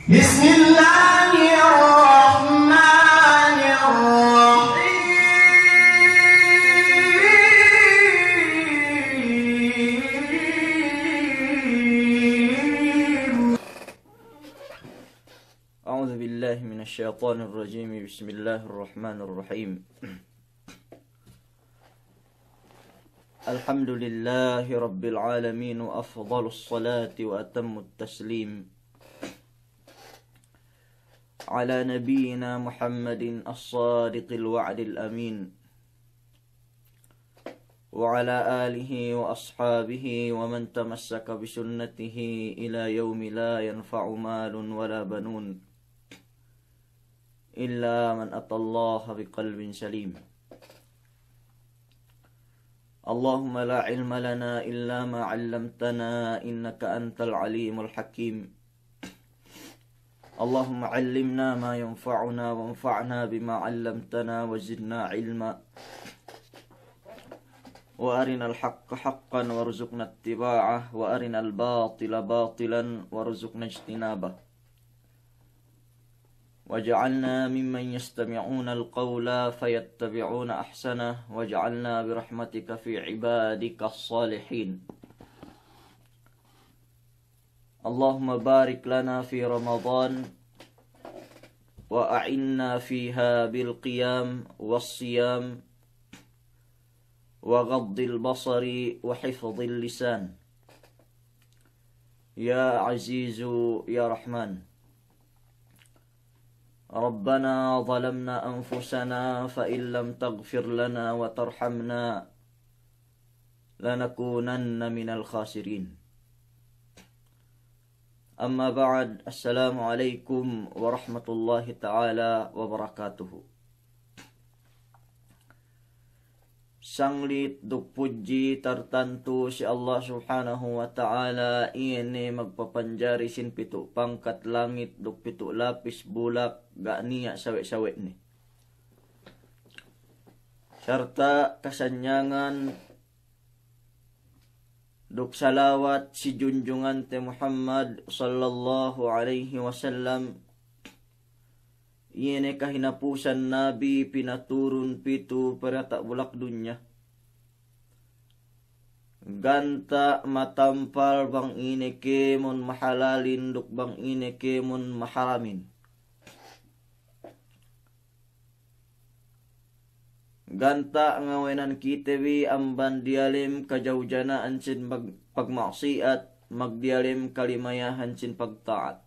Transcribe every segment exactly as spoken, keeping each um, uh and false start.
بسم الله الرحمن الرحيم. أعوذ بالله من الشيطان الرجيم. بسم الله الرحمن الرحيم. الحمد لله رب العالمين، وأفضل الصلاة وأتم التسليم على نبينا محمد الصادق الوعد الأمين، وعلى آله وأصحابه ومن تمسك بسنته إلى يوم لا ينفع مال ولا بنون إلا من أتى الله بقلب سليم. اللهم لا علم لنا إلا ما علمتنا إنك أنت العليم الحكيم. اللهم علمنا ما ينفعنا وانفعنا بما علمتنا وزدنا علما. وأرنا الحق حقا وارزقنا اتباعه، وأرنا الباطل باطلا وارزقنا اجتنابه. واجعلنا ممن يستمعون القول فيتبعون أحسنه، واجعلنا برحمتك في عبادك الصالحين. اللهم بارك لنا في رمضان، وأعنا فيها بالقيام والصيام وغض البصر وحفظ اللسان. يا عزيز يا رحمن. ربنا ظلمنا أنفسنا فإن لم تغفر لنا وترحمنا لنكونن من الخاسرين. أما بعد، السلام عليكم ورحمة الله تعالى وبركاته. Sanglit duk pudji tartantu si Allah Subhanahu wa Ta'ala, iye ne magpapanjari sin pitu' pangkat langit duk pitu' lapis bulak ga' niya' sawe'-sawe'ne. Sarta' kasanyangan duk salawat si junjungante Muhammad sallallahu alaihi wasallam, iye ne kahinapusan nabi pinaturun pitu' parata' bulak dunya. Ganta' matampal bang ine kēmon mahalalin duk bang ine kēmon maharamin. Ganta' ngawenan kite bi amban diyalem kajawjana'an sin pag-, pagma'siyat, magdiyalem kalimayahan sin pagta'at.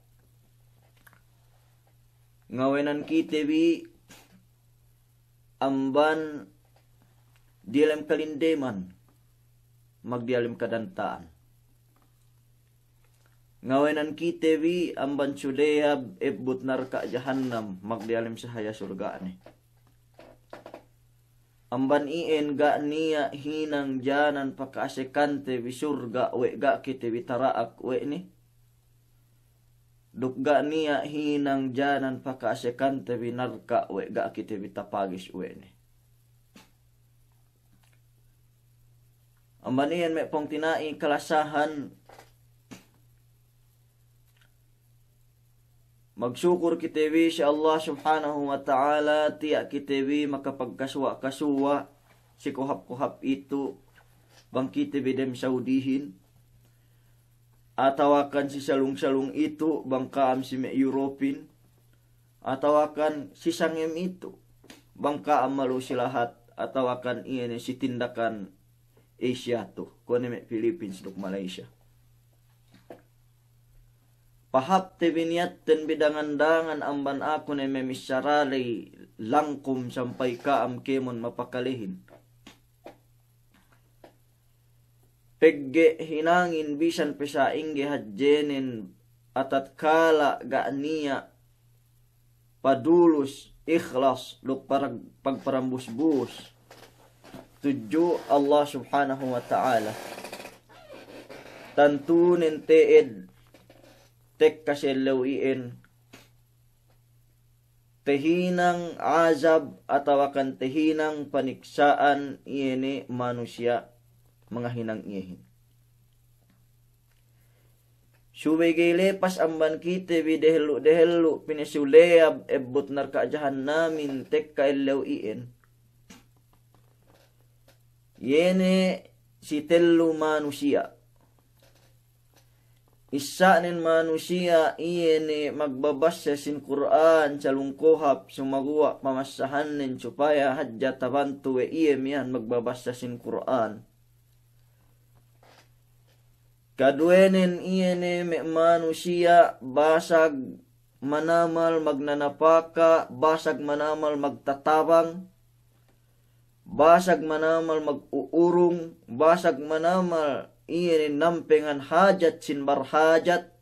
Ngawenan kite bi amban diyalem kalindeman, magdiyalem kadanta'an. Ngawenan kite bi amban sudeyab ebbut narka' jahannam, magdiyalem sahaya surga'ne. Amban iyan ga' niya' hinang janan paka'asekante bi surga' we' ga' kite bi tara'ak we' ne. Duk ga' niya' hinang janan paka'asekante bi narka' we' ga' kite bi tapagis we' ne. Amban iyan me' pungtina'i kalasahan, magsukur kite bi si Allah Subhanahu wa Ta'ala, tiya' kite bi makapagkasuwa'-kasuwa' si kohap-kohap itu', bang kite bi dem Saudihin, atawakan si salung-salung itu', bang ka'am si me' Europin, atawakan si sangem itu', bang ka'am malu si lahat, atawakan iye ne si tindakan Asia tu', kuwe' ne me' Philippines duk Malaysia. Pahāpte bi niyatten bi dangan-dangan amban aku ne me' missara ley langkum sampay ka'am kēmon mapakalehin. Pegge' hinangin bisan pe sa'ingge hadjenen atatkala' ga' niya' padulus, ikhlas, duk parag-, pagparambus-bus tudju Allah Subhanahu wa Ta'ala. Tantunen te'ed tekka si ellew iyan, tahinang azab atawakan tahinang paniksa'an iye ne manusiya' mangahinang iyehin. Subey ga'i lepas amban kite bi dehellu'-dehellu' pinesuleyab ebbut narka' jahannamin tekka ellew iyan. Iye ne si tellu manusiya'. Issa'nen manusiya' iye ne magbabassa sin Kur'an salung kohap, sumaguwa' pamassahannen supaya hadja tabantu we' iye miya'an magbabassa sin Kur'an. Kaduwenen iye ne me' manusiya' basag manamal magnanapaka, basag manamal magtatabang, basag manamal mag-uurung, basag manamal iye ne nampengan hajat sin barhajat,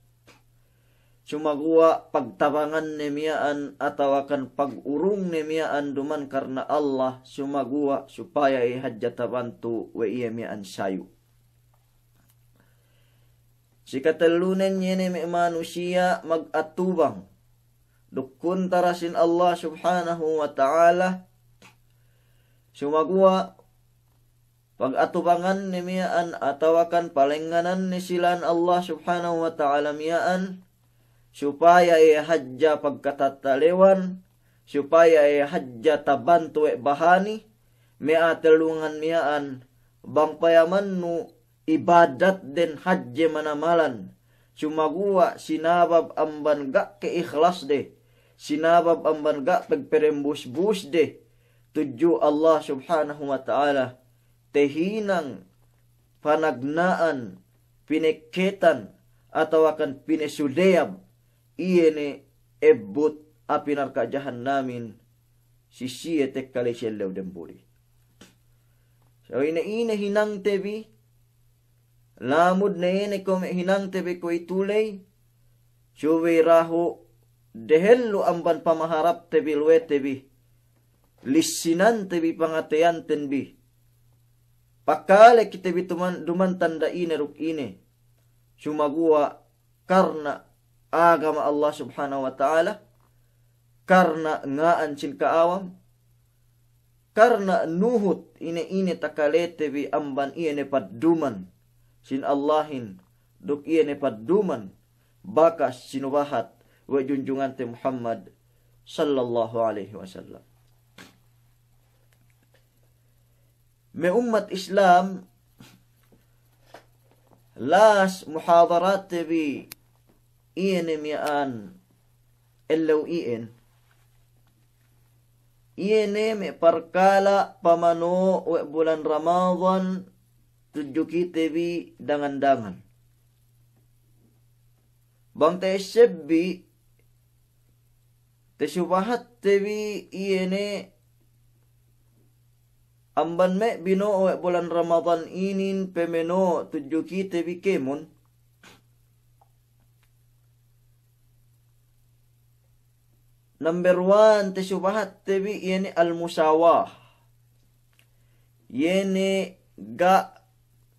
sumaguwa' pagtabanganne miya'an atawakan pag-urungne miya'an duman karna Allah, sumaguwa' supaya iye hadja tabantu we' iye miya'an sayu. Si katellunen iye ne me' manusiya' mag-atubang duk kuntara sin Allah Subhanahu wa Ta'ala, sumaguwa' pag-atubanganne miya'an atawakan palengngananne si lān Allah Subhanahu wa Ta'ala miya'an, supaya iye hadja pagkatatalewan, supaya iye hadja tabantu we' bahani, me' a'a tellungan miya'an, bang payamannu ibadatden hadje manamalan, sumaguwa' sinabab amban ga' ke'ikhlasde, sinabab amban ga' pegperembusbusde tudju Allah Subhanahu wa Ta'ala, tehinang panagna'an, pinekketan, atawakan pinesudeyab, iye ne ebbut api narka' jahannamin, si siye tekka ley si ellew dembuli. So ine-ine hinangte bi, lamud ne ine ko' me' hinangte bi kuwe'itu ley, subey dahu' dehellu amban pamaharapte bi luwete bi, lissinante bi pangateyanten bi. Pakale kite bi tuman-, duman tanda' ine duk ine. Sumaguwa' karna agama Allah Subhanahu wa Ta'ala, karna nga'an sin ka'awam, karna nuhut ine-ine takalete bi amban iye ne padduman sin Allahin, duk iye ne padduman bakas sinubahat we' junjungante Muhammad sallallahu alaihi wasallam. Me' ummat Islam, las muhadarate bi iye ne miya'an ellew iyan, iye ne me' parkala' pamano' we' bulan Ramadan tudju kite bi dangan-dangan. Bang ta'essebbi, tasubahatte bi iye ne amban me' bino'o we' bulan Ramadan inin pemeno' tudju kite bi kēmon. Number one tasubahatte bi iye ne al-musawah. Iye ne ga'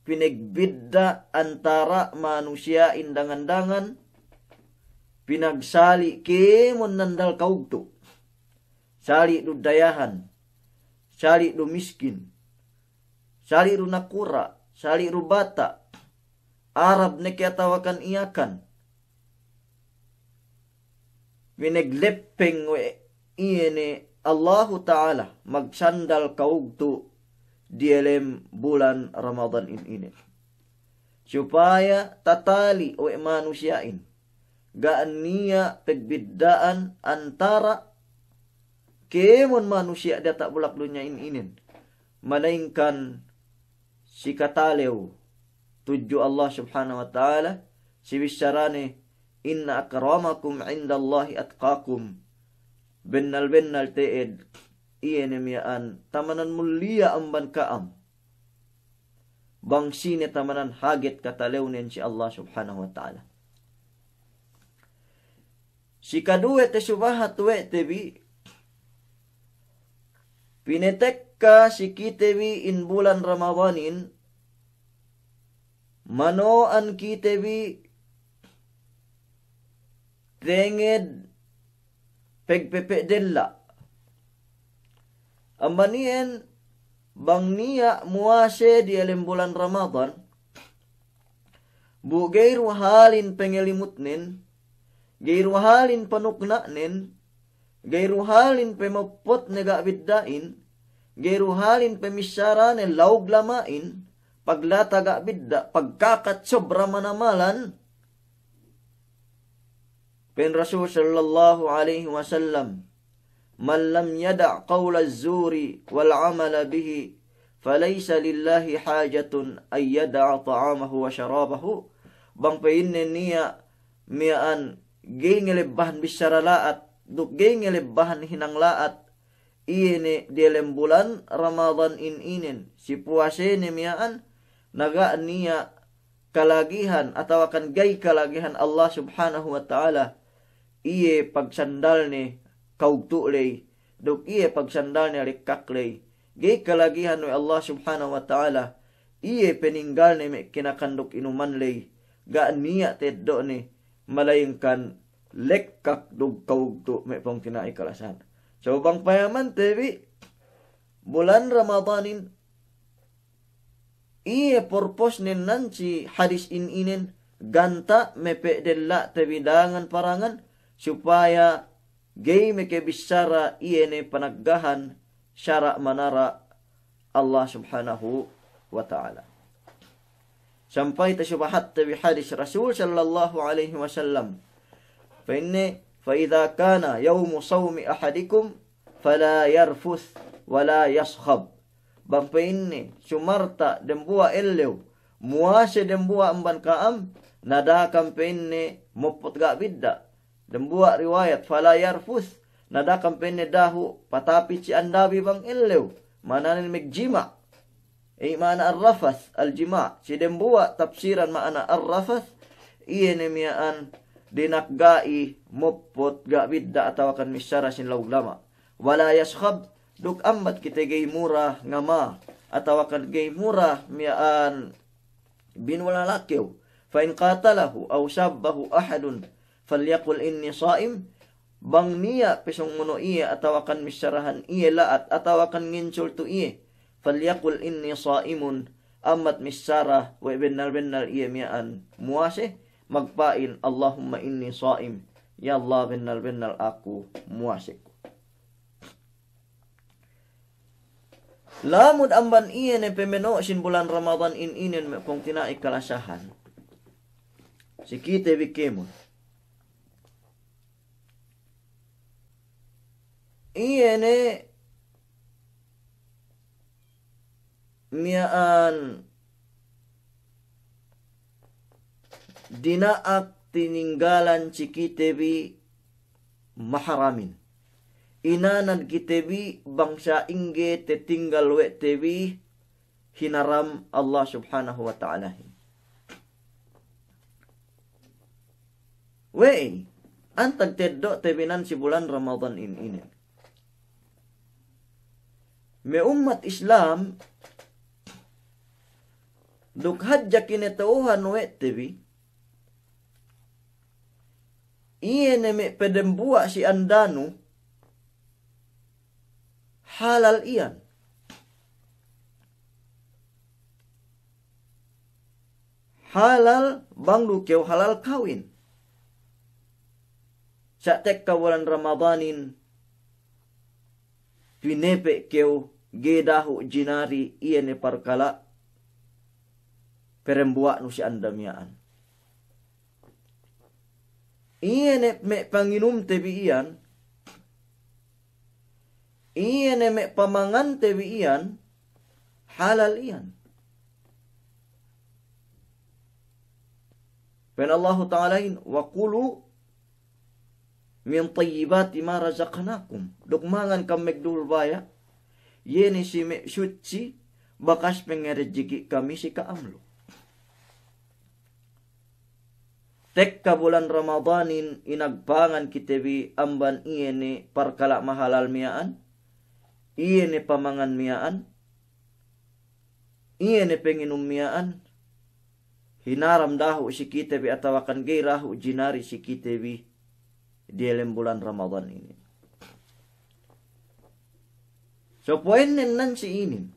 pinegbidda' antara' manusiya'in dangan-dangan, pinagsali' kēmon nandal kawugtu'. Sali' du dayahan, sali' du miskin, sali' du nakura', sali' du bata', Arab ne ke atawakan Iyakan. Pinegleppeng we' iye ne Allahu Ta'ala magsandal kawugtu' diyalem bulan Ramadan in inin. Supaya tatali' we' manusiya'in. Ga' niya' pegbidda'an antara' kēmon manusiya' diyata' bulak dunya in inin. Malaingkan si katalew tudju Allah Subhanahu wa Ta'ala, si bissarane, "Inna akramakum indallahi atqakum." Bennal-bennal te'ed, iye ne miya'an tamanan muliya amban ka'am. Bang sine tamanan haget katalewnen si Allah Subhanahu wa Ta'ala. Si kaduwe tasubahat we' te bi, pinetekka si kite bi in bulan Ramadanin, mano'an kite bi tenged pegpepe' della'. Amban iyan bang niya' muwase diyalem bulan Ramadan, Bu ga'i du halin pangalimutnen, ga'i du halin panukna'nen, ga'i du halin pamoppotne ga' bidda'in, ga'i du halin pamissarane lawug lama'in, paglata ga' bidda', pagkakat sobra manamalan. Pa'in Rasul sallallahu alaihi wasallam, "Man lam yada' qawla zuri wal amala bihi, falaysa lillahi hajatun an yada'a ta'amahu wa sharabahu." Bang pa'inne niya' miya'an ga'i ngalebbahan bissara la'at, duk ga'i ngalebbahan hinang la'at, iye ne diyalem bulan Ramadan in inen, si puwasene miya'an, na ga' niya' kalagihan atawakan ga'i kalagihan Allah Subhanahu wa Ta'ala iye pagsandalne kawugtu' ley, duk iye pagsandalne lekkak ley. Ga'i kalagihan we' Allah Subhanahu wa Ta'ala iye paninggalne me' kinakan duk inuman ley, ga' niya' teddo'ne, malayingkan lekkak duk kawugtu' me' pungtina'i kalasahan. So bang payamante bi bulan Ramadanin, iye purpose nen nan si hadis in inen, ganta' mape'della'te bi dangan parangan, supaya ga'i makabissara iye ne panaggahan sara' manara' Allah Subhanahu wa Ta'ala. Sampay tasubahatte bi hadis Rasul sallallahu alaihi wasallam. Pa'inne, "Fa idha kana yawmu sawmi ahadikum, fala yarfuth wala yaskhab." Bang pa'inne, sumarta' dembuwa' ellew, muwase dembuwa' amban ka'am, na da'a kam pa'inne moppot ga' bidda'. Dembuwa' riwayat, "Fala yarfuth," na da'a kam pa'inne dahu' patapit si andabi bang ellew, ma'ananen magjima'. Ey, ma'ana ar-rafath, al-jima'. Si dembuwa' tapsiran ma'ana ar-rafath, iye ne miya'an dina'ak ga'i moppot ga' bidda' atawakan missara sin lawug lama'. Wala yaskhab, duk ambat kite ga'i mura ngama, atawakan ga'i mura miya'an binulala kew. Fa in qatalahu aw sabbahu ahadun falyaqul inni sa'im. Bang niya' pesongono' iye atawakan missarahan iye la'at atawakan nginsultu iye, falyaqul inni sa'imun, ambat missara we' bennal-bennal iye miya'an muwase, magpa'in, "Allahumma inni sa'im," ya Allah, bennal-bennal aku muwase ku. Lamud amban iye ne pemeno' sin bulan Ramadan in inen me' pungtina'i kalasahan. Si kite bi kēmon. Iye ne miya'an dina'ak tininggalan si kite bi maharamin. Inanad kite bi bang sa'ingge tatinggal we' te bi hinaram Allah Subhanahu wa Ta'alahin. We'ey, antag teddo'te bi nan si bulan Ramadan in inen. Me' ummat Islam, duk hadja kinata'uhan we' te bi, iye ne me' pedembuwa' si andanu, halal iyan. Halal bang du kew halal kawin. Sa' tekka bulan Ramadanin, pinepe' kew ga'i dahu' jinari iye ne parkala' perembuwa'nu si anda miya'an. Iye ne me' panginumte bi iyan, iye ne me' pamangante bi iyan, halal iyan. Pa'in Allahu Ta'alahin, "Wa kulu min tayyibati ma razaqnakum." Duk mangan kam magdulbaya', iye ne si me' sutsi bakas pangarejiki' kami si ka'am lu. Tekka bulan Ramadanin inagpangan kite bi amban iye ne parkala' mahalal miya'an, iye ne pamangan miya'an, iye ne panginum miya'an, hinaram dahu' si kite bi atawakan ga'i dahu' jinari si kite bi diyalem bulan Ramadan inin. So, po'onnen nan si inin.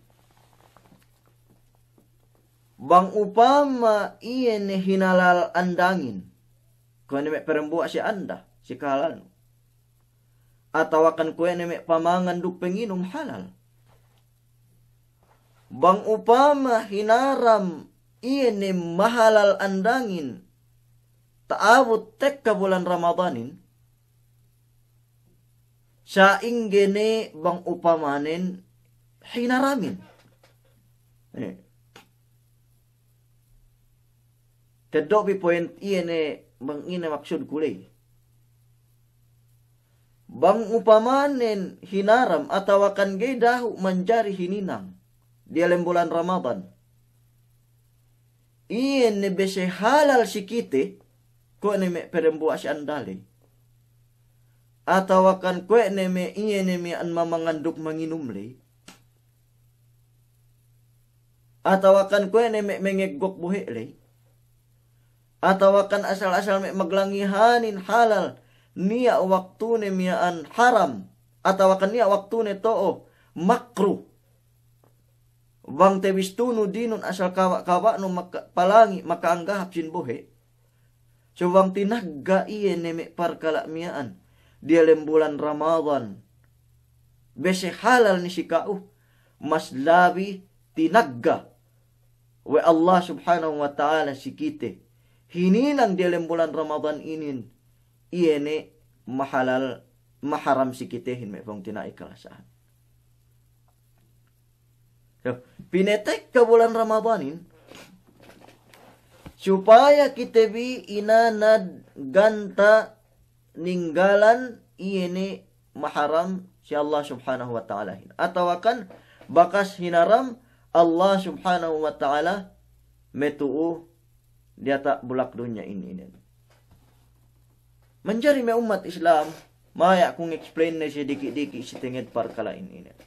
Bang upama iye ne hinalal andangin, kuwe' ne me' perembuwa' si anda, si kahalalnu. Atawakan kuwe' ne me' pamangan duk penginum halal. Bang upama hinaram iye ne mahalal andangin, ta'abut tekka bulan Ramadanin, sa'ingge ne bang upamanen hinaramin. Eh. Teddo' bi point iye ne bang ine maksudku ley. Bang upamanen hinaram atawakan ga'i dahu' manjari hininang diyalem bulan Ramadan. Iye ne bese halal si kite, kuwe' ne me' perembuwa' si andale. Atawakan kuwe' ne me' iye ne me' an mamangan duk manginum ley. Atawakan kuwe' ne me' mengeggok bohe' ley. Atawakan asal-asal me' maglangihanin halal, niya' waktune miya'an haram. Atawakan niya' waktune to'o makruh. Bang tebistunu dinun asal kaba'-kaba'nu maka-, palangi' makaanggahap sin bohe'. So bang tinagga' iye ne me' parkala' miya'an diyalem bulan Ramadan, bese halal ne si ka'u, mas labi tinagga' we' Allah Subhanahu wa Ta'ala si kite hininang diyalem bulan Ramadan inin, iye ne mahalal, maharam si kitehin me' pungtina'i kalasahan. So, pinetekka bulan Ramadanin, supaya kite bi inanad ganta' ninggalan iye ne maharam si Allah Subhanahu wa Ta'alahin. Atawakan bakas hinaram Allah Subhanahu wa Ta'ala me' tu'u diyata' bulak dunya in inen. Manjari me' ummat Islam, maya' ku nge-explain ne si diki'-diki' si tenged parkala' in inen.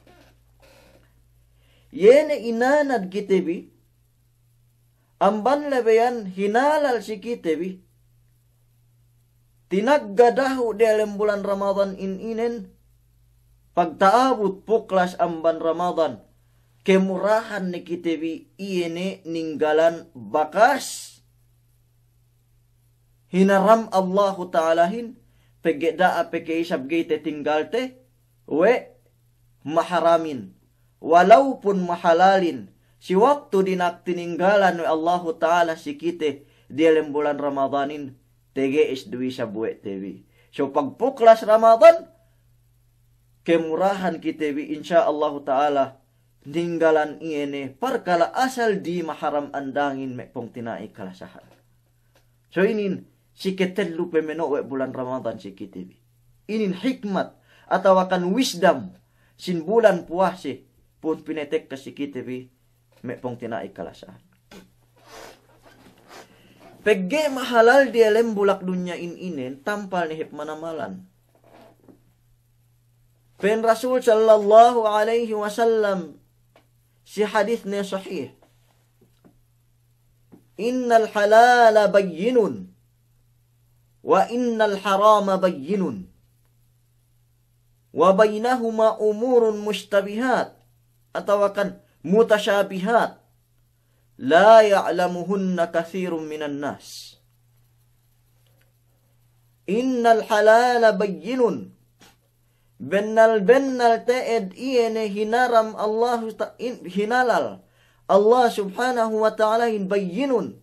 Iye ne inanad kite bi, amban lebeyan hinalal si kite bi, tinagga' dahu' diyalem bulan Ramadan in inen, pagta'abut puklas amban Ramadan, kemurahan ne kite bi iye ne ninggalan bakas hinaram Allahu Ta'alahin, pegge' da'a pe ke isab ga'i tetinggalte we' maharamin, walaupun mahalalin, si waktu dina'ak tininggalan we' Allahu Ta'ala si kite diyalem bulan Ramadanin, tege'es du isab we' te bi. So pagpuklas Ramadan, kemurahan kite bi, insya Allahu Ta'ala, ninggalan iye ne parkala' asal di maharam andangin me' pungtina'i kalasahan. So inin si ketellu pemeno' we' bulan Ramadan si kite bi. Inin hikmat atawakan wisdom sin bulan puwase pun pinetekka si kite bi me' pungtina'i kalasahan. Pegge' mahalal diyalem bulak dunya in inen tampal ne hep manamalan. Pa'in Rasul sallallahu alaihi wasallam si hadis ne sahih, "Innal halala bayyinun, wa innal harama bayyinun, wa baynahuma umurun mushtabihat," atawakan mutashabihat, "la ya'lamuhunna kathirun minan nas." Innal halala bayyinun. Bennal-bennal te'ed iye ne hinaram Allahu ta-, in-, hinalal Allah Subhanahu wa Ta'alahin bayyinun.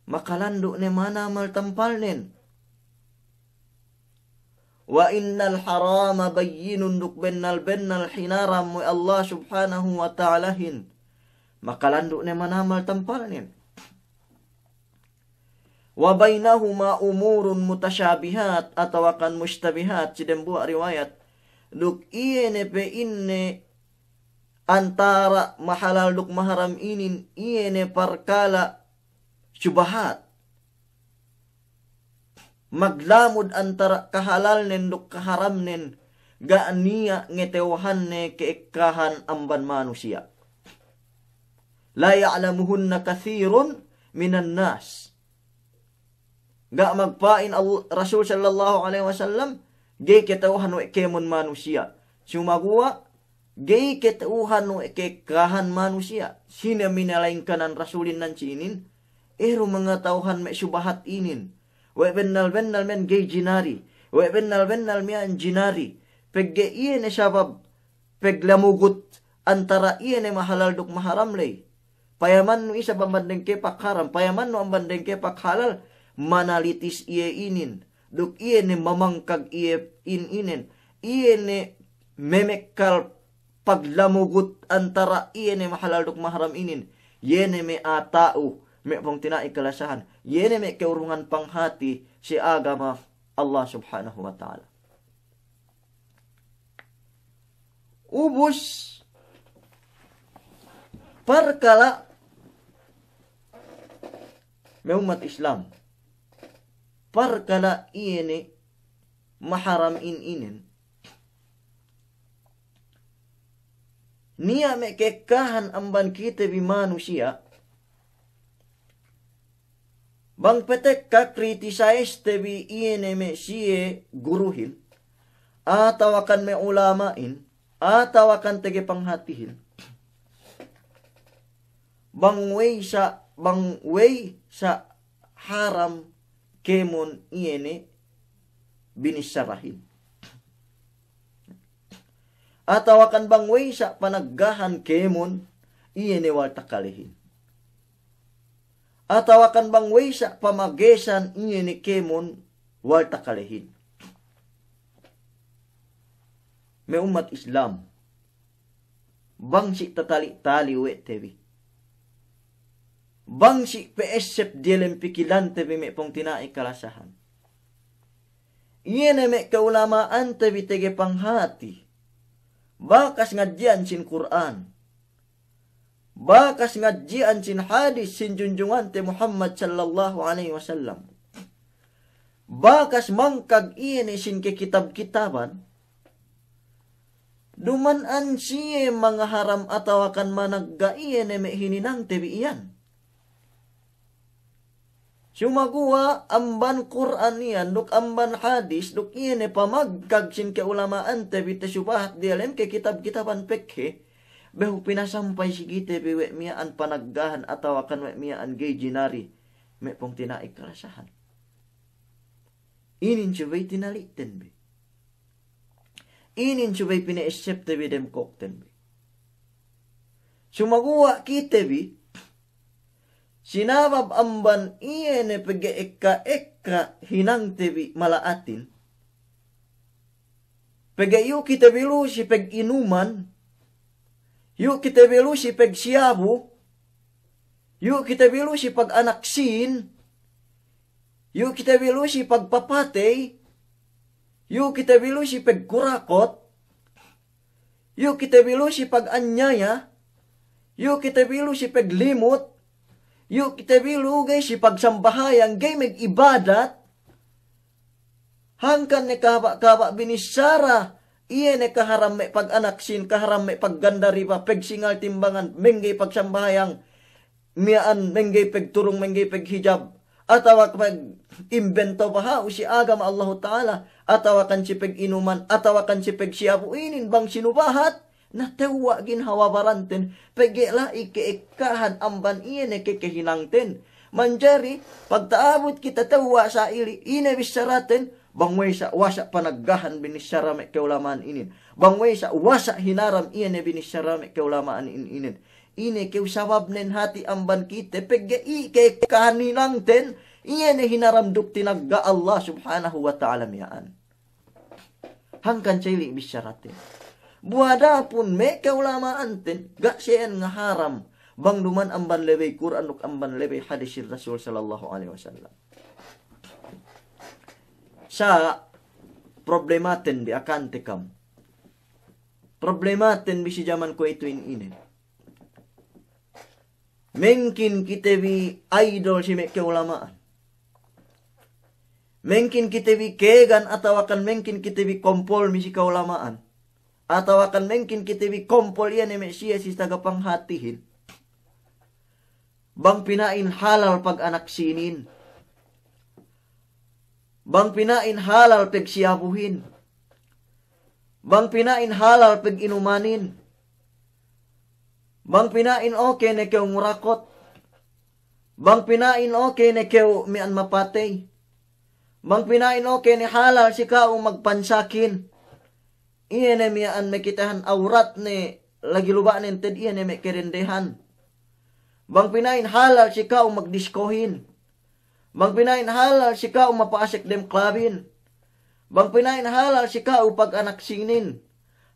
Makalandu' ne manamal tampalnen. Wa innal harama bayyinun, duk bennal-bennal hinaram we' Allah Subhanahu wa Ta'alahin, makalandu' ne manamal tampalnen. Wa baynahuma umurun mutashabihat, atawakan mushtabihat, si dembuwa' riwayat. Duk iye ne pa'inne antara' mahalal duk maharam inin, iye ne parkala' shubahat. Maglamud antara' kahalalnen duk kaharamnen, ga' niya' ngetewhanne ke'ekkahan amban manusiya'. La ya'lamuhunna kathirun minan nas. Ga' magpa'in Al-, Rasul sallallahu alaihi wasallam, ga'i ketewhan we' kēmon manusiya'. Sumaguwa', Ga'i kata'uhan we' ka'ekkahan manusiya', sine minala'ingkanan rasulin nan si inin, iye du mangata'uhan me' subahat inin, we' bennal-bennal men ga'i jinari, we' bennal-bennal miya'an jinari, pegge' iye ne sabab paglamugut antara iye ne mahalal duk maharam ley. Payamannu isab amban dengkepak haram, payamannu amban dengkepak halal, manalitis iye inin, duk iye ne mamangkag iye in inen, iye ne memekkal paglamugut antara iye ne mahalal duk maharam inin, iye ne me' a'a ta'u, me' pungtina'i kalasahan, iye ne me' ke'urungan panghati si agama Allah Subhanahu wa Ta'ala. Ubus parkala' me' ummat Islam, parkala' iye ne maharam in inen, niya' me' ka'ekkahan amban kite bi manusiya', bang patekka criticize te bi iye ne me' siye guruhin, atawakan me' ulama'in, atawakan tege panghatihin, bang we'ey sa', bang we'ey sa' haram kēmon iye ne binissarahin, atawakan bang we'ey sa' panaggahan kēmon iye ne wal takalehin, atawakan bang we'ey sa' pamagesan iye ne kēmon wal takalehin. Me' ummat Islam, bang si' tatali'-tali' we' te bi, bang si' pe'essep diyalem pikilante bi me' pungtina'i kalasahan, iye ne me' ka'ulama'ante bi tege panghati, bakas ngadji'an sin Kur'an, bakas ngadji'an sin hadis sin junjungante Muhammad sallallahu alaihi wasallam, bakas mangkag iye ne sin kekitab-kitaban, duman an siye mangaharam atawakan managga' iye ne me' hininangte bi iyan. Sumaguwa' amban Kur'an iyan, duk amban hadis, duk iye ne pamagkag sin ka'ulama'ante bi tasubahat diyalem kekitab-kitaban pekhe, behu pinasampay si kite bi we' miya'an panaggahan atawakan we' miya'an ga'i jinari, me' pungtina'i kalasahan. Inin subey tinali'ten bi. Inin subey pine'essepte bi dem kōkten bi. Sumaguwa' kite bi, sinabab amban iye ne pegge' ekka-ekka hinangte bi mala'atin, pegge' iyu' kite bi lu'u si pag'inuman, iyu' kite bi lu'u si pagsiyabu, iyu' kite bi lu'u si pag'anak sīn, iyu' kite bi lu'u si pagpapatey, iyu' kite bi lu'u si pagkurakot, iyu' kite bi lu'u si pag'anyaya, iyu' kite bi lu'u si paglimut, iyu' kite bi lu'u ga'i si pagsambahayang, ga'i mag'ibadat. Hangkan ne kahaba'-kahaba' binissara, iye ne kaharam me' pag'anak sīn, kaharam me' pagganda riba, pagsingal timbangan, mengga'i pagsambahayang, miya'an mengga'i pagturung, mengga'i paghijab, atawa pag'imbento baha'u si agama Allahu Ta'ala, atawakan si pag'inuman, atawakan si pagsiyabu inin bang sinubahat, na tewwa' ginhawa baranten, pegge' la'i ke'ekkahan amban iye ne kekehinangten. Manjari, pagta'abut kite tewwa' sa'ili, ine bissaraten, bang we'ey sa' wasa' panaggahan binissara me' ka'ulama'an inin, bang we'ey sa' wasa' hinaram iye ne binissara me' ka'ulama'an in-, inin. Ine kew sababnen hati' amban kite, pegge' i' ke'ekkahan hinangten, iye ne hinaram duk tinagga' Allah Subhanahu wa Ta'ala miya'an. Hangkan sa'ili' bissaraten. Bu adapun me' ka'ulama'anten, ga' siye ngaharam bang duman amban lebey Kur'an duk amban lebey hadis sin Rasul sallallahu alaihi wasallam. Sa' problematen bi akante kam. Problematen bi si jaman kuwe'itu in ine. Mengkin kite bi idol si me' ka'ulama'an. Mengkin kite bi kēgan atawakan mengkin kite bi kompolmi si ka'ulama'an. Atawakan mengkin kite bi kompol iye ne me' siye si taga panghatihin. Bang pina'in halal pag'anak sīnin. Bang pina'in halal pagsiyabuhin. Bang pina'in halal Bang pina'in okey ne kew ngurakot. Bang pina'in okey ne kew miya'an mapatey. Bang pina'in okey ne halal si ka'u magpansakin. Iye ne miya'an makitehan awratne lagi luba'nen te'ed iye ne me' kadendehan. Bang pina'in halal si ka'u magdiskohin. Bang pina'in halal si ka'u mapa'asek dem klabin. Bang pina'in halal si ka'u paganak sinin.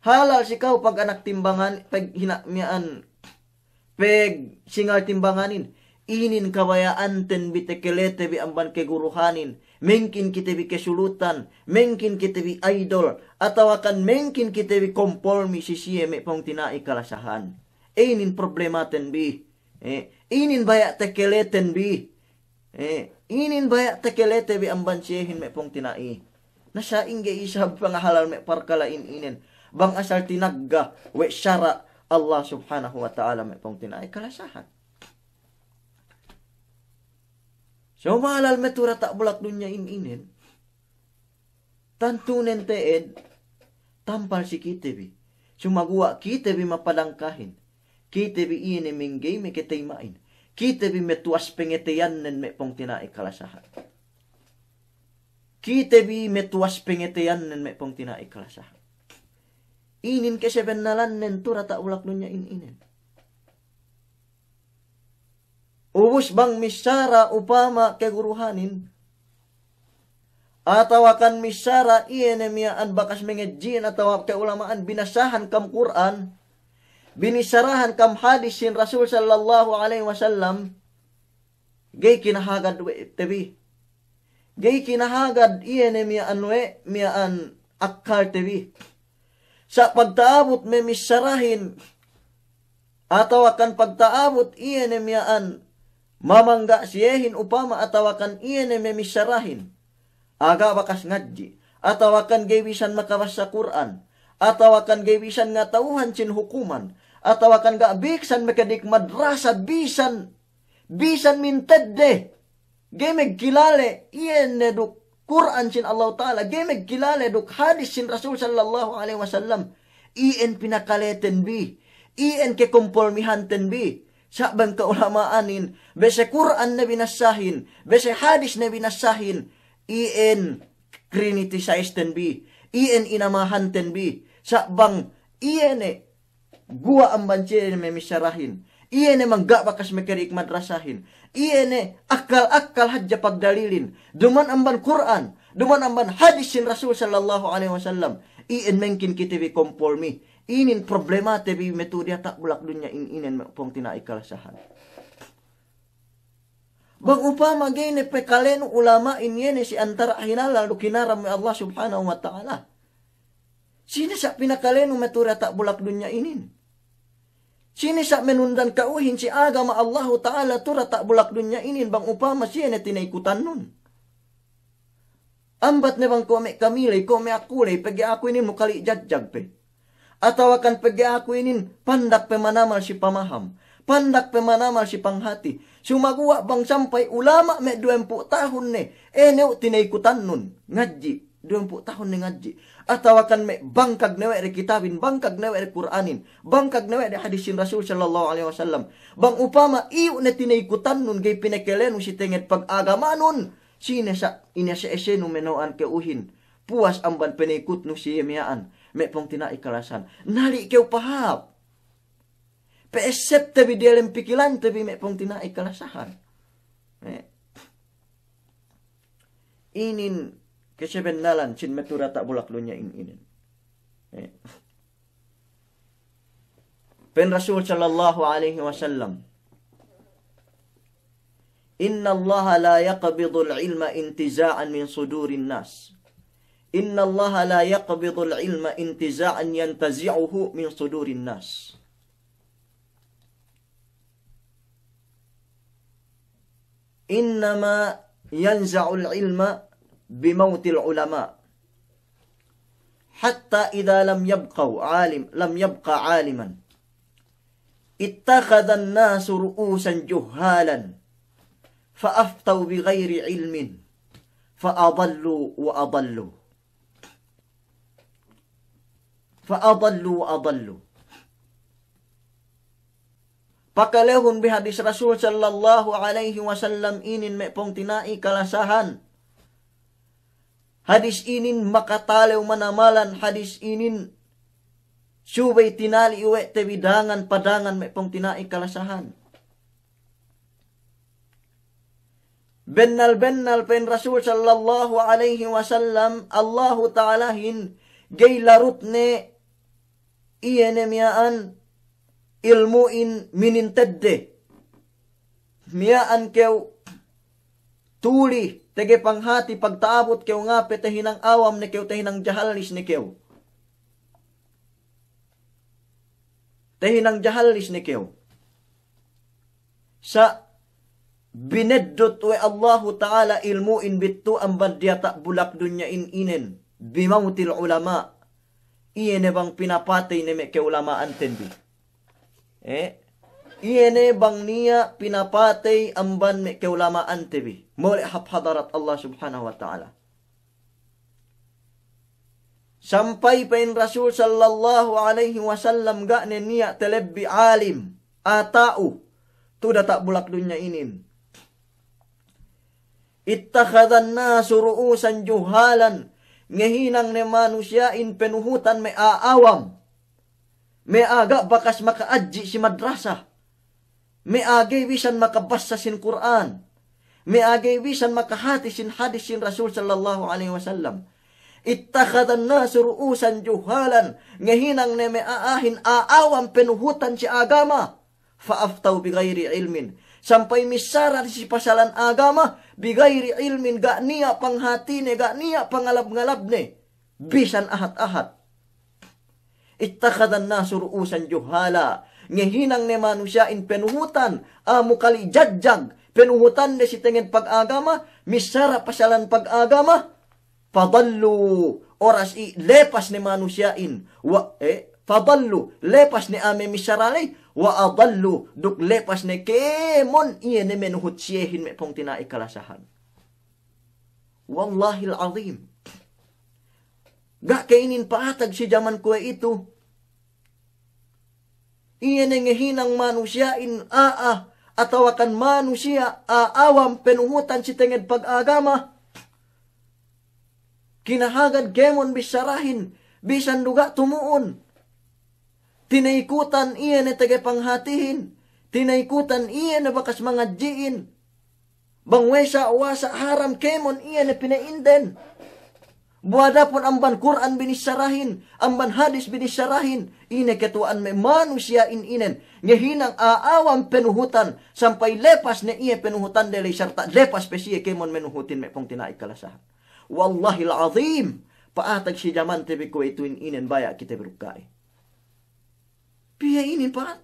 Halal si ka'u paganak timbangan, pag hina' miya'an, pagsingal timbanganin. Inin kabaya'anten bi takalete bi amban kaguruhanin. Mengkin kite bi kasulutan, mengkin kite bi idol, atawakan mengkin kite bi kompormi si siye me' pungtina'i kalasahan. Inin problematen bi. Eh, inin baya' takaleten bi. Eh, inin baya' takalete bi amban siyehin me' pungtina'i. Na sa'ingge isab pangahalal me' parkala'in inin. Bang asal tinagga we' sara' Allah Subhanahu wa Ta'ala me' pungtina'i kalasahan. So mahalal me' tu'u diyata' bulak dunya'in inin. Tantunen te'ed, tampal si kite bi. Sumaguwa' kite bi mapadangkahin. Kite bi iye ne mangga'i me' katayma'in. Kite bi matuwas pangateyannen me' pungtina'i kalasahan. Kite bi matuwas pangateyannen me' pungtina'i kalasahan. Inin kasabennalannen tu'u diyata' bulak dunya'in inin. Ubus bang missara upama kaguruhanin, atawakan missara iye ne miya'an bakas mangadji'in atawa ka'ulama'an binasahan kam Kur'an, binissarahan kam hadis sin Rasul sallallahu alaihi wasallam, ga'i kinahagad we' te bi. Ga'i kinahagad iye ne miya'an we', miya'an akkalte bi. Sa' pagta'abut me' missarahin, atawakan pagta'abut iye ne miya'an mamangga' siyehin upama atawakan iye ne me' missarahin. Aga' bakas ngadji', atawakan ga'i bisan makabassa Kur'an, atawakan ga'i bisan ngata'uhan sin hukuman, atawakan ga' bisan makadik madrasa bisan bisan mintedde, ga'i magkilale, iye ne duk Kur'an sin Allahu Ta'ala, ga'i magkilale duk hadis sin Rasul sallallahu alaihi wasallam, iyan pinakaleten bi, iyan kakompormihanten bi, sa' bang ka'ulama'anin, bese Kur'an ne binassahin, bese hadis ne binassahin, iyan krinitisaisten bi, iyan inamahanten bi, sa' bang iye ne guwa' amban siye ne me' missarahin. Iye ne mangga' bakas makadik madrasahin. Iye ne akkal-akkal hadja pagdalilin. Duma'in amban Kur'an. Duma'in amban hadis sin Rasul sallallahu alaihi wasallam. Iyan mangkin kite bi kompormi. Inin problemate bi me' tu'u diyata' bulak dunya'in inin me' pungtina'i kalasahan. Bang upama ga'i ne pakalenu ulama'in iye ne si antara' hinalal duk hinaram we' Allah Subhanahu wa Ta'ala. Sine sa' pinakalenu me' tu'u diyata' bulak dunya inin? Sine sa' manundan ka'uhin si agama Allahu Ta'ala tu'u diyata' bulak dunya inin bang upama siye ne tinayikutannun? Ambat ne bang kuwe' me' kamiley, kuwe' me' akuley, pegge' aku inin mukali' jajjag pe. Atawakan pegge' aku inin pandak pe manamal si pamaham, pandak pe manamal si panghati. Sumaguwa' bang sampay ulama' me' duwempū' tahun ne, e, ne tinayikutannun ngadji', duwempū' tahun ne ngadji'. Atawakan me' bangkag ne we' de kitabin, bangkag ne we' de Kur'anin, bangkag ne we' de hadisin Rasul sallallahu alaihi wasallam. Bang upama iyu' ne tinayikutannun ga'i pinakalenu si tenged pag'agamanun, sine sa' inese-esenu meno'an ka'uhin puwas amban panayikutnu siye miya'an, me' pungtina'i kalasahan. Nali' kew pahāp. Pa'essebte bi diyalem pikilante bi me' pungtina'i kalasahan. Eh. Inin kasabennalan sin me' tu'u diyata' bulak dunya'in inin. Eh. Pa'in Rasul sallallahu alaihi wasallam, إن الله لا يقبض العلم انتزاعا من صدور الناس. إن الله لا يقبض العلم انتزاعا ينتزعه من صدور الناس. إنما ينزع العلم بموت العلماء، حتى إذا لم يبقوا عالم، لم يبق عالما، اتخذ الناس رؤوسا جهالا، فأفتوا بغير علم، فأضلوا وأضلوا. فأضلوا وأضلوا. Pakalehun bi hadis Rasul sallallahu alaihi wasallam inin me' pungtina'i kalasahan. Hadis inin makatalew manamalan, hadis inin subey tinali' we' te bi dangan pa dangan me' pungtina'i kalasahan. Bennal-bennal pa'in Rasul sallallahu alaihi wasallam, Allahu Ta'alahin ga'i larutne iye ne miya'an ilmu'in minintedde. Miya'an kew tuli, tege panghati, pagta'abut kew ngape, tahinang awam ne kew, tahinang jahallis ne kew. Tahinang jahallis ne kew. Sa' bineddut we' Allahu Ta'ala ilmu'in bittu' amban diyata' bulak dunya'in inen, bimautil ulama'. Iye ne bang pinapatey ne me' keulama'anten bi. Eh? Iye ne bang niya' pinapatey amban me' keulama'ante bi. Mole' hap hadarat Allah Subhanahu wa Ta'ala. Sampay pa'in Rasul sallallahu alaihi wasallam ga' ne niya' telebbi alim, ata'u, tu'u diyata' bulak dunya inin. Ittakhadhan nasu ru'usan juhalan, ngahinang ne manusiya'in penuhutan me' a'a awam. Me' a'a ga' bakas maka'adji' si madrasa. Me' a'a ga'i bisan makabassa sin Kur'an. Me' a'a ga'i bisan makahati sin hadis sin Rasul sallallahu alaihi wasallam. Ittakhadhan nasu ru'usan juhalan. Ngahinang ne me' a'ahin a'a awam penuhutan si agama. Fa aftau bi ghairi ilmin. Sampay missara si pasalan agama, bi ghairi ilmin, ga' niya' panghatine, ga' niya' pangalab-ngalabne. Bisan ahat-ahat. Ittakhadhan nasu ru'usan juhala. Ngahinang ne manusiya'in penuhutan, amu kali jajag, penuhutan de si tenged pag-agama, missara pasalan pag-agama, fadallu, oras i' lepas ne manusiya'in, wa, eh, fadallu, lepas ne a'a memissara ley, wa adallu, duk lepas ne kēmon iye ne menuhut siyehin me' pungtina'i kalasahan. Wallahil azim. Ga' ke inin pa'atag si jaman kuwe'itu. Iye ne ngahinang manusiya'in a'a, atawakan manusiya' a'a awam penuhutan si tenged pag-agama. Kinahagad kēmon bissarahin, bisan du ga' tumu'un. Tinaykutan iye ne tege panghatihin, tinaykutan iye ne bakas mangadji'in. Bang we' sa' wasa' haram kēmon iye ne pine'inden. Bu adapun amban Kur'an binissarahin, amban hadis binissarahin, ine ketuwa'an me' manusiya'in inen, ngahinang a'a awam penuhutan, sampay lepas ne iye penuhutande ley sarta' lepas pe siye kēmon menuhutin me' pungtina'i kalasahan. Wallahil azim, pa'atag si jamante bi kuwe'ituhin inen baya' kite bi duk ga'i. Piye inin pa'at-,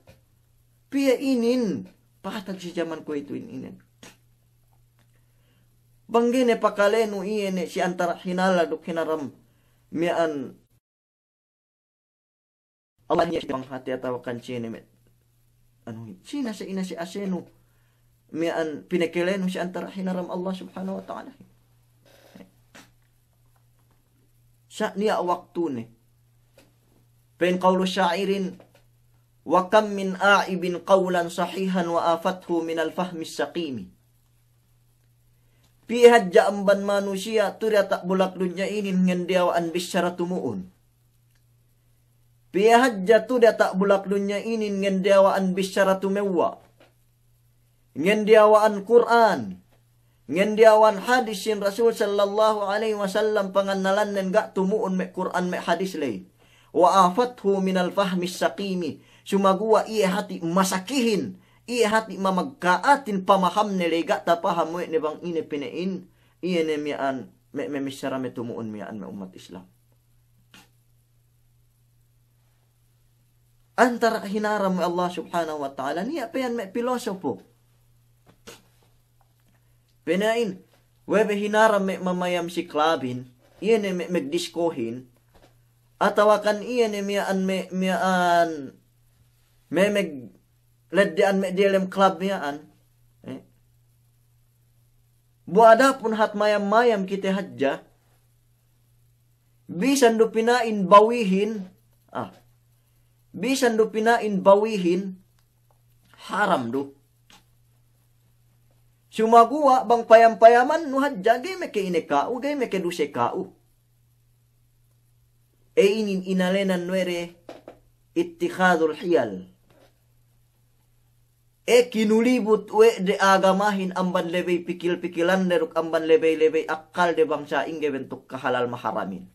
piye inin pa'atag si jaman kuwe'itu in-, inen. Bang ga'i ne pakalenu iye ne si antara' hinalal duk hinaram miya'an, Allah niya' si panghati atawakan sine me', anu, sine si ine si asenu miya'an pinakalenu si antara' hinaram Allah Subhanahu wa Ta'ala. Sa' niya' waktune. Pa'in qawlu sya'irin, wa kam min a'ibin qawlan sahihan wa afathu minal fahmis saqimi. Piye hadja amban manusiya' tu'u diyata' bulak dunya inin ngendiyawa'an bissara tumu'un. Piye hadja tu'u diyata' bulak dunya inin ngendiyawa'an bissara tumewwa'. Ngendiyawa'an Kur'an. Ngendiyawa'an hadis sin Rasul sallallahu alaihi wasallam pangannalannen ga' tumu'un me' Kur'an me' hadis ley. Wa afathu minal fahmis saqimi. Sumaguwa' iye hati' masakihin, iye hati' mamagka'atin pamahamne ley ga' tapaham we' ne bang ine pine'in, iye ne miya'an me', me' missara me' tumu'un miya'an me' ummat Islam. Antara' hinaram we' Allah Subhanahu wa Ta'ala, niya' pe iyan me' pilosopo. Pina'in, we' be hinaram me' mamayam si klabin, iye ne me', me' diskohin, atawakan iye ne miya'an me', miya'an me', me' ledde'an me' diyalem klab miya'an. Eh. Bu adapun hat mayam-mayam kite hadja, bisan du pina'in bawihin, ah, bisan du pina'in bawihin, haram du. Sumaguwa' bang payam-payamannu hadja, ga'i meke ine ka'u, ga'i meke duse ka'u. E inin inalenan we' de ittikhadul hiyal. E kinulibut we' de agamahin amban lebey pikil-pikilande duk amban lebey-lebey akkalde bang sa'ingge bentuk kahalal maharamin.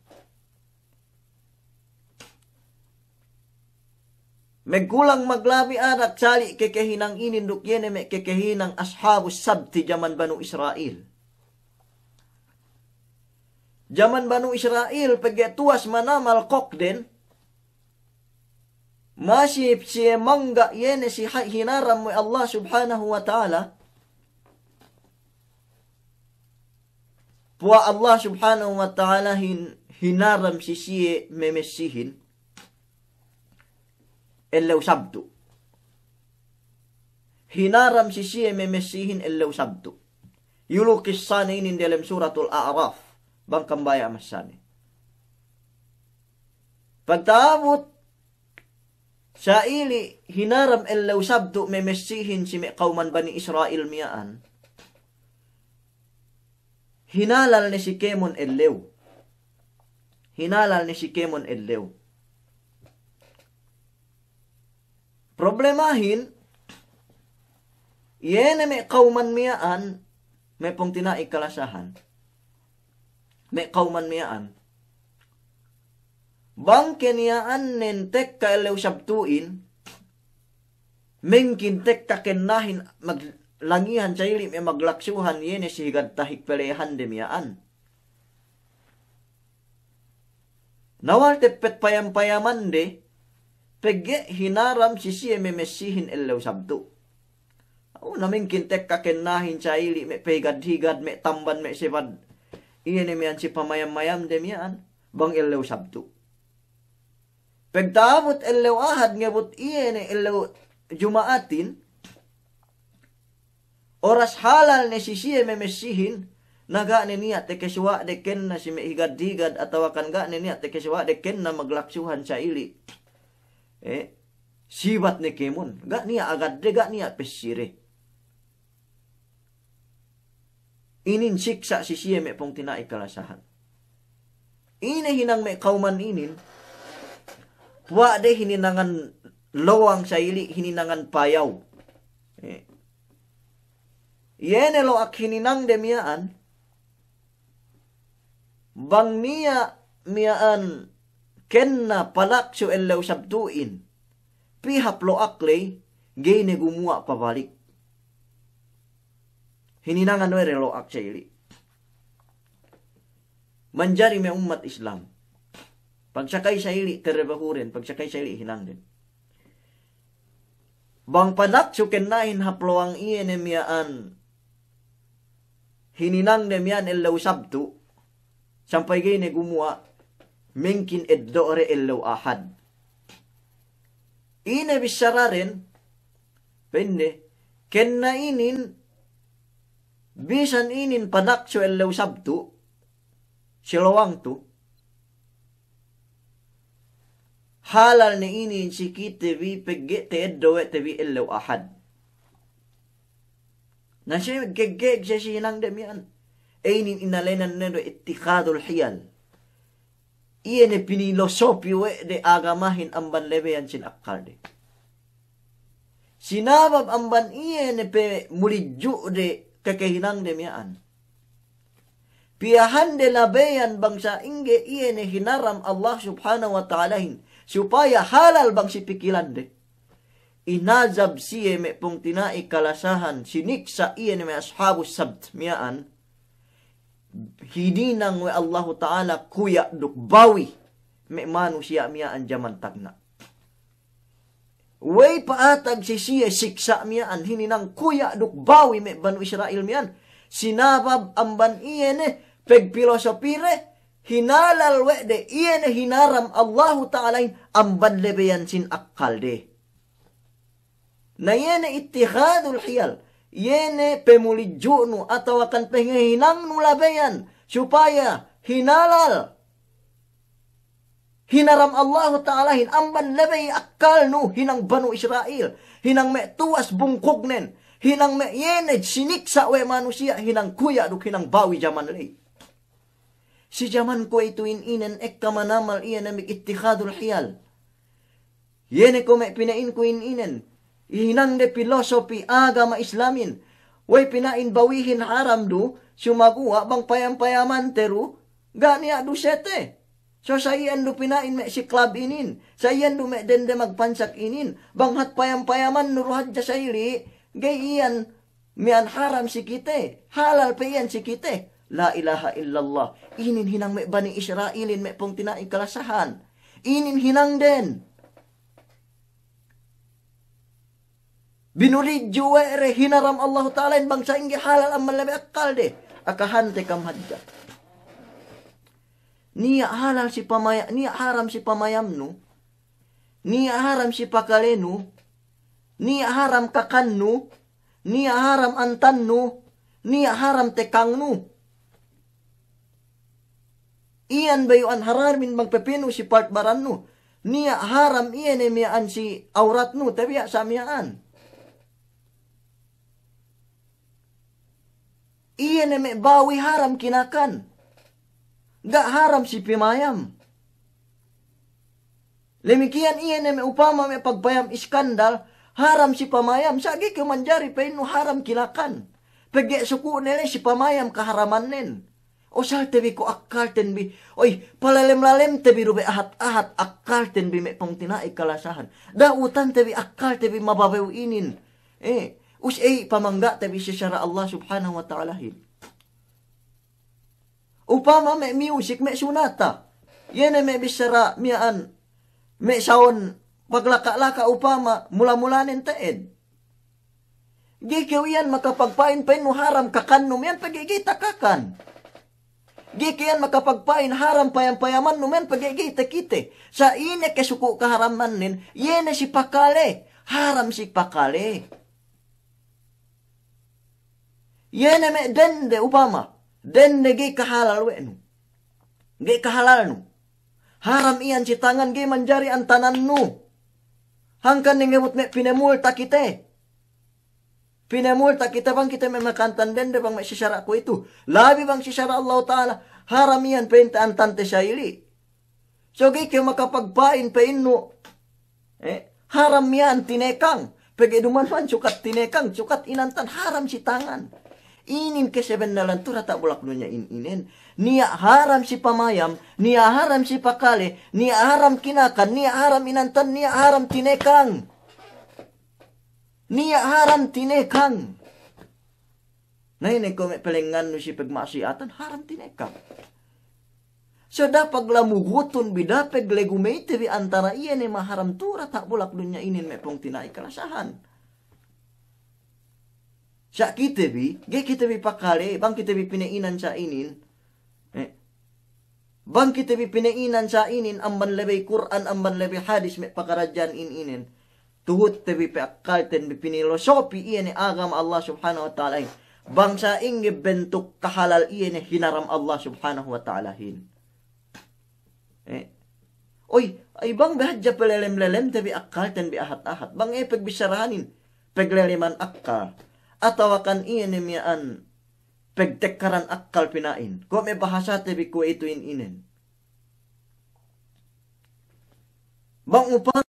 Megkulang maglabi adak sali' kekehinang inin duk iye ne me' kekehinang ashabus sabti jaman Banu Isra'il. Jaman Banu Isra'il pegge' tuwas manamal kokden, masi siye mangga' iye ne si ha-, hinaram we' Allah Subhanahu wa Ta'ala. Puwa' Allah Subhanahu wa Ta'ala hin-, hinaram si siye memessihin ellew Sabtu. Hinaram si siye memessihin ellew Sabtu. Iyu' lu kissane inin delem Suratul A'raf, bang kam baya' massane. Pagta'abut sa'ili' hinaram ellew Sabtu memessihin si me' kawman Bani Isra'il miya'an, hinalal ne si kēmon ellew. Hinalal ne si kēmon ellew. Problemahin, iye ne me' kawman miya'an, me' pungtina'i kalasahan. Me' kawman miya'an. Bang keniya'annen tekka ellew Sabtu'in, mengkin tekka kennahin mag-, langihan sa'ili' me' maglaksuhan iye ne si higad tahik pelehande miya'an. Na wal teppet payam-payamande, pegge' hinaram si siye memessihin ellew Sabtu. Aw, na mengkin tekka kennahin sa'ili' me' pehigad-higad, me' tamban, me' sebad iye ne miya'an si pamayam-mayamde miya'an, bang ellew Sabtu. Pagta'abut ellew Ahad ngebut iye ne ellew Juma'atin, oras halal ne si siye memessihin, na ga' ne niya' tekesuwa'de kenna si me' higad-higad atawakan ga' ne niya' tekesuwa'de kenna maglaksuhan sa'ili'. Eh, sibat ne kēmon, ga' niya' agadde, ga' niya' pesside. Inin siksa' si siye me' pungtina'i kalasahan. Ine hinang me' kawman inin, puwa' de hininangan lowang sa'ili', hininangan payaw. Eh. Iye ne lo'ak hininangde miya'an, bang niya' miya'an kenna palaksu ellew Sabtu'in, pī hap lo'ak ley, ga'i ne gumuwa' pabalik. Hininangan we' de lo'ak sa'ili'. Manjari me' ummat Islam, pagsakay sa'ili' terebehuren, pagsakay sa'ili' hinangden. Bang palaksu kennahin hap lowang iye ne miya'an hininangde miya'an ellew Sabtu, sampay ga'i ne gumuwa', mengkin eddo'de ellew Ahad. Ine bissaraden, pa'inde, kenna inin, bisan inin palaksu ellew Sabtu, si lowang tu, halal ne inin si kite bi pegge' ta'eddo' we' te bi ellew Ahad. Na siye geggeg siye si hinangde miya'an. E inin inalenan ne du ittikhadul hiyal. Iye ne pinilosopi we' de agamahin amban lebeyan sin akkalde. Sinabab amban iye ne pemulidju'de kekehinangde miya'an. Piyahande labeyan bang sa'ingge iye ne hinaram Allah Subhanahu wa Ta'alahin, supaya halal bang si pikilande. Inazab siye me' pungtina'i kalasahan, siniksa' iye ne me' ashabus sabt miya'an, hininang we' Allahu Ta'ala kuya' duk bawi me' manusiya' miya'an jaman tagna'. Wey pa'atag si siye siksa' miya'an hininang kuya' duk bawi me' Banu Isra'il miya'an. Sinabab amban iye ne pegpilosopide, hinalal we' de iye ne hinaram Allahu Ta'alahin amban lebeyan sin akkalde. Na iye ne ittikhadul hiyal, iye ne pemulidju'nu atawakan pengehinangnu labeyan supaya hinalal Hinaram Allahu Ta'alahin amban lebey akkalnu hinang Banu Isra'il, hinang me' tuwas bungkugnen, hinang me' iye ne siniksa' we' manusiya', hinang kuya' duk hinang bawi jaman ley. Si jaman kuwe'itu in inen ekka manamal iye ne me' ittikhadul hiyal. Iye ne ko' me' pina'inku in inen. Hinang de pilosopi agama Islamin. Wey pina'in bawihin haram du, sumaguwa' bang payam-payamante du, ga' niya' dusete. So sa iyan du pina'in me' si club inin, sa iyan du me' dende magpansak inin, bang hat payam-payamannu du hadja sa ili', ga'i iyan miya'an haram si kite, halal pe iyan si kite. La ilaha illallah. Inin hinang me' Bani Isra'ilin me' pungtina'i kalasahan. Inin hinangden. Binulidju we' de hinaram Allahu Ta'alahin bang sa'ingge halal amban lebey akkalde. Akahante kam hadja. Niya' halal si pamaya-, niya' haram si pamayamnu, niya' haram si pakalenu, niya' haram kakannu, niya' haram antannu, niya' haram tekangnu. Iyan bayu'an haramin bang pepinu si part barannu. Niya' haram iye ne miya'an si awratnu, tabiya' sa miya'an. Iye ne me' bawi haram kinakan. Ga' haram si pimayam. Lemikiyan iye ne me' upama me' pagpayam iskandal, haram si pamayam, sa' ga'i kew manjari pa'innu haram kinakan. Pegge' suku'ne ley si pamayam kaharamannen. Usalte bi ko' akkalten bi. Oy, palalem-lalemte bi du be ahat-ahat akkalten bi me' pungtina'i kalasahan. Da'utante bi akkalte bi mababew inin. Eh, us ey pamangga'te bi si sara' Allah Subhanahu wa Ta'alahin. Upama me' music, me' sunata. Iye ne me' bissara miya'an, me' sawon paglaka'-laka' upama, mula-mulanen te'ed. Ga'i kew iyan makapagpa'in pa'innu haram kakannu miya'an pegge' ga'i takakan. Ga'i kew iyan makapagpa'in haram payam-payamannu miya'an pegge' ga'i takite. Sa' ine ke suku' kaharamannen, iye ne si pakale, haram si pakale. Iye ne me' dende upama, dende ga'i kahalal we' nu. Ga'i kahalalnu. Haram iyan si tangan ga'i manjari antanannu. Hangkan ne ngebut me' pinemulta kite. Pinemulta kite bang kite me' makantan dende bang me' si sara' kuwe'itu. Labi bang si sara' Allahu Ta'ala. Haram iyan pa'inte antante sa ili'. So ga'i kew makapagpa'in pa'innu, eh, haram miya'an tinekang. Pegge' duma'in man sukat tinekang, sukat inantan haram si tangan. Inin kesebennalan tu diyata' bulak dunya in inen. Niya' haram si pamayam, niya' haram si pakale, niya' haram kinakan, niya' haram inantan, niya' haram tinekang. Niya' haram tinekang. Na ine ko' me' pelengngannu si pegma'siyatan, haram tinekang. So da'a paglamugutun bi, da'a peglegumeyte bi antara iye ne maharam tu diyata' bulak dunya inin me' pungtina'i kalasahan. Sa' kite bi, ga'i kite bi pakale, bang kite bi pine'inan sa' inin. Eh. Bang kite bi pine'inan sa' inin, amban lebey Kur'an, amban lebey hadis me' pakaradja'an in inen. Tuhutte bi pe akkalten bi pinilosopi iye ne agama Allah Subhanahu wa Ta'alahin. Bang sa'ingge bentuk kahalal iye ne hinaram Allah Subhanahu wa Ta'alahin. Eh. Oy, ay bang be hadja pelelem-lelemte bi akkalten bi ahat-ahat. Bang e pegbissarahanin, pegleleman akkal. Atawakan iye ne miya'an pegtekkaran akkal pina'in. Ko' me' bahasate bi kuwe'itu in inen. Bang upama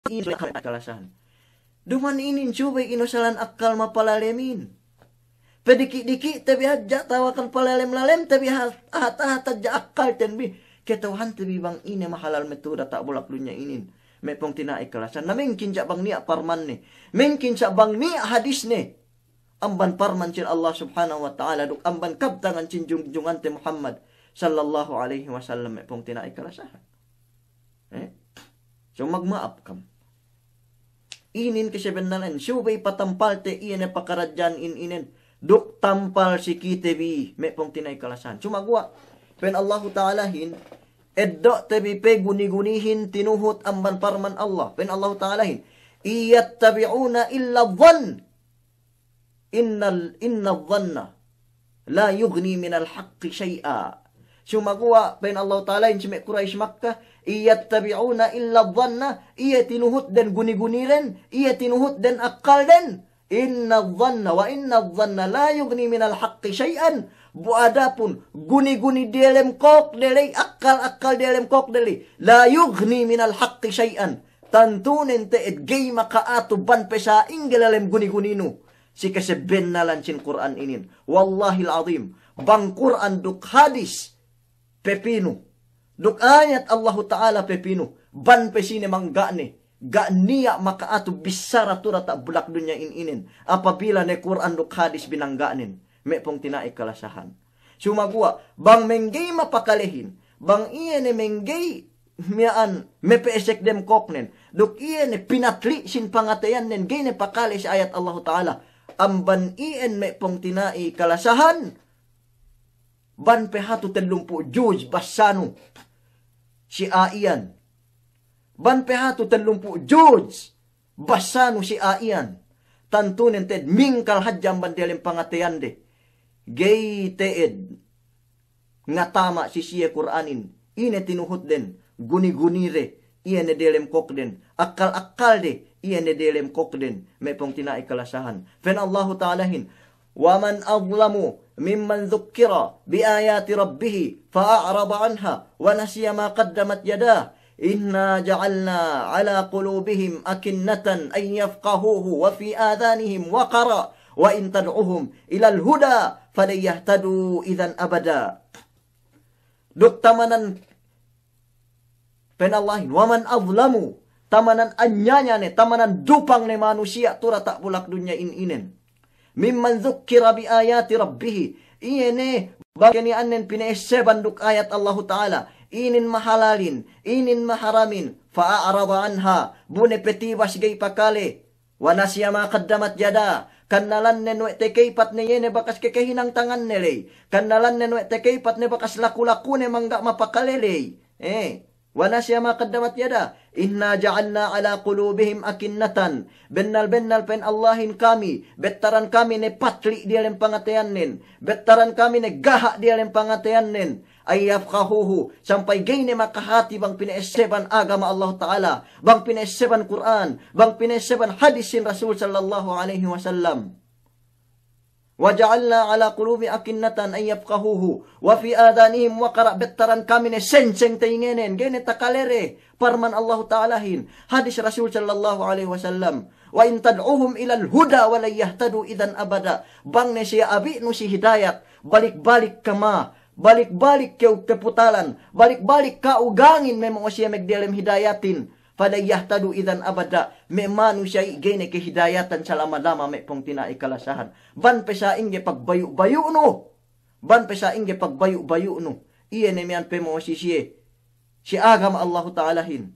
inin kalasahan. Duma'in inin subey inosalan akkal mapalalemin. Pediki'-diki'te bi hadja atawakan palalem-lalemte bi ha-, ahat-ahat hadja akkalten bi. Keta'uhante bi bang ine mahalal me' tu diyata' bulak dunya inin. Me' pungtina'i kalasahan. Na mengkin sa' bang niya' parmanne. Mengkin sa' bang niya' hadisne. Amban parman sin Allah Subhanahu wa Ta'ala duk amban kabtangan sin jungjungante Muhammad sallallahu alaihi wasallam me' pungtina'i kalasahan. Eh? So magma'ap kam. Inin kesebennalan, subey patampalte iye ne pakaradja'an in inen, duk tampal si kite bi me' pungtina'i kalasahan. Sumaguwa', pa'in Allahu Ta'alahin, eddo'te bi pe guni-gunihin tinuhut amban parman Allah. Pa'in Allahu Ta'alahin, "In yattabi'una illa dhann." Innal, inna dhanna la yughni minal haqqi shay'a. Sumaguwa' pa'in Allahu Ta'alahin si me' Quraysh Makkah, "In yattabi'una illa dhanna," iye tinuhutden guni-guniren, iye tinuhutden akkalden. "Inna dhanna, wa inna dhanna la yughni minal haqqi shay'an." Bu adapun guni-guni diyalem kōkde ley, akkal-akkal diyalem kōkde ley, "la yughni minal haqqi shay'an." Tantunen te'ed ga'i maka'atu bang pe sa'ingge lalem guni-guninu si kasebennalan sin Kur'an inin. Wallahil azim, bang Kur'an duk hadis pepinu, duk ayat Allahu Ta'ala pepinu, bang pe sine mangga'ne, ga' niya' maka'atu bissara tu diyata' bulak dunya in inin, apabila ne Kur'an duk hadis binangga'nen, me' pungtina'i kalasahan. Sumaguwa', bang mengga'i mapakalehin, bang iye ne mengga'i miya'an mepe'esek dem kōknen, duk iye ne pinatli' sin pangateyannen, ga'i ne pakale si ayat Allahu Ta'ala, amban iyan me' pungtina'i kalasahan, bang pe hatu tellumpū' juz basanu si a'iyan. Bang pe hatu tellumpū' juz basanu si a'iyan. Tantunen te'ed mingkal hadja amban diyalem pangateyande. Ga'i te'ed ngatama' si siye Kur'anin, ine tinuhutden, guni-gunide, iye ne diyalem kōkden, akkal-akkalde, iye ne diyalem kōkden, me' pungtina'i kalasahan. Pa'in Allahu Ta'alahin, "Wa man adlamu mimman dhukkira bi ayati rabbihi fa a'rada anha wa nasiya ma qaddamat yadah. Inna ja'alna ala qulubihim akinnatan an yafqahuhu wa fi adhanihim waqara wa in tad'uhum ilal huda falan yahtadu idhan abada." Duk tamanan, pa'in Allahin, "Wa man adlamu," tamanan anyaya ne, tamanan dupang ne manusiya' tu diyata' bulak dunya in inen. "Mimman dhukkira bi ayati rabbihi," iye ne bang keniya'annen pine'esseban duk ayat Allahu Ta'ala, inin mahalalin, inin maharamin, fa a'rada anha, bu ne petibas ga'i pakale, "Wa nasiya ma qaddamat yadah." Kannalannen we' tekeypat ne iye ne bakas kekehinang tanganne ley. Kannalannen we' tekeypat ne bakas laku-lakune mangga' mapakale ley. Eh, "Wa nasiya ma qaddamat yadah. Inna ja'alna ala qulubihim akinnatan." Bennal-bennal pa'in Allahin kami, bettaran kami ne patli' diyalem pangateyannen. Bettaran kami ne gaha' diyalem pangateyannen. "An yafqahuhu," sampay ga'i ne makahati bang pine'esseban agama Allahu Ta'ala, bang pine'esseban Kur'an, bang pine'esseban hadis sin Rasul sallallahu alaihi wasallam. "Wa ja'alna ala qulubi akinnatan an yafqahuhu, wa fi adhanihim waqara," bettaran kami ne sengseng teyingenen, ga'i ne takalede, parman Allahu Ta'alahin, hadis Rasul sallallahu alaihi wasallam. "Wa in tad'uhum ilal huda wa lan yahtadu idhan abada." Bang ne siye abi'nu si hidayat, balik-balik kama balik-balik kew keputalan, balik-balik ka'u gangin me' mo'o siye magdiyalem hidayatin, falan yahtadu idhan abada, me' manusiya' i' ga'i ne kehidayatan salama-lama me' pungtina'i kalasahan. Bang pe sa'ingge pagbayu'-bayu'nu, bang pe sa'ingge pagbayu'-bayu'nu, iye ne miya'an pemo'o si siye si agama Allahu Ta'alahin,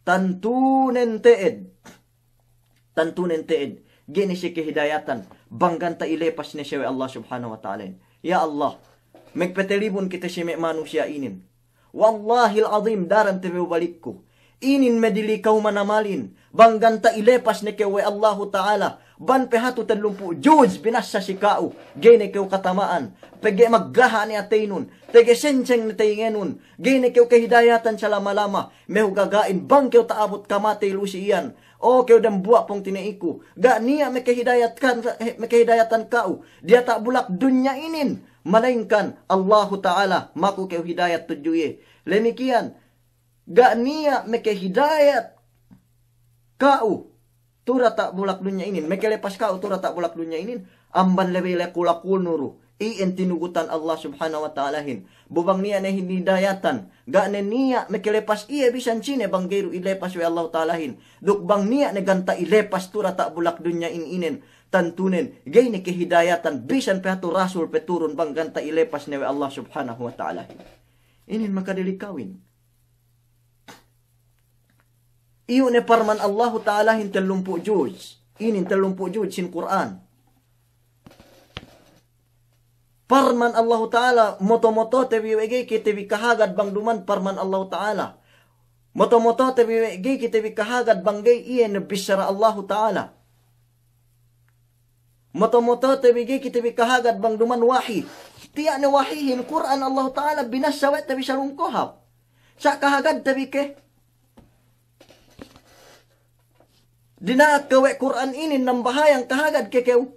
tantunen te'ed, tantunen te'ed, ga'i ne siye kehidayatan bang ganta' ilepas ne siye we' Allah Subhanahu wa Ta'alahin. Ya Allah, magpetelibun kite si me' manusiya' inin. Wallahil azim, daran te bew balikku, inin medili kew manamalin, bang ganta' ilepas ne kew we' Allahu Ta'ala, bang pe hatu tellumpū' juz binassa si ka'u, ga'i ne kew katama'an, pegge' maggaha' ne ateynun, pegge' sengseng ne teyingenun, ga'i ne kew kehidayatan salama-lama, me' hugaga'in bang kew ta'abut kamatey lu'u si iyan. O kew dambuwa' pungtina'iku, ga' niya' mekehidayatkan, mekehidayatan ka'u diyata' bulak dunya inin, malayingkan Allahu Ta'ala maku kew hidayat tudju iye. Lemikiyan, ga' niya' mekehidayat ka'u tu diyata' bulak dunya inin, mekelepas ka'u tu diyata' bulak dunya inin, amban lebe' laku-lakunu du iyan tinugutan Allah Subhanahu wa Ta'alahin. Bu bang niya' ne hinidayatan, ga' ne niya' mekelepas iye bisan sine bang ga'i du ilepas we' Allahu Ta'alahin. Duk bang niya' ne ganta' ilepas tu diyata' bulak dunya in inen, tantunen ga'i ne kehidayatan bisan pe hatu rasul peturun bang ganta' ilepas ne we' Allah Subhanahu wa Ta'alahin. Inin makadelikawin. Iyu' ne parman Allahu Ta'alahin tellumpū' juz. Inin tellumpū' juz sin Kur'an. Parman Allahu Ta'ala, moto-motote bi we' ga'i kite bi kahagad bang duman parman Allahu Ta'ala. Moto-motote bi we' ga'i kite bi kahagad bang ga'i iye ne bissara Allahu Ta'ala. Moto-motote bi ga'i kite bi kahagad bang duman wahi. Tiya' ne wahihin, Kur'an Allahu Ta'ala binassa we' te bi salung kohap. Sa' kahagadte bi ke? Dina'ak kew we' Kur'an inin nambahayang, kahagad ke kew?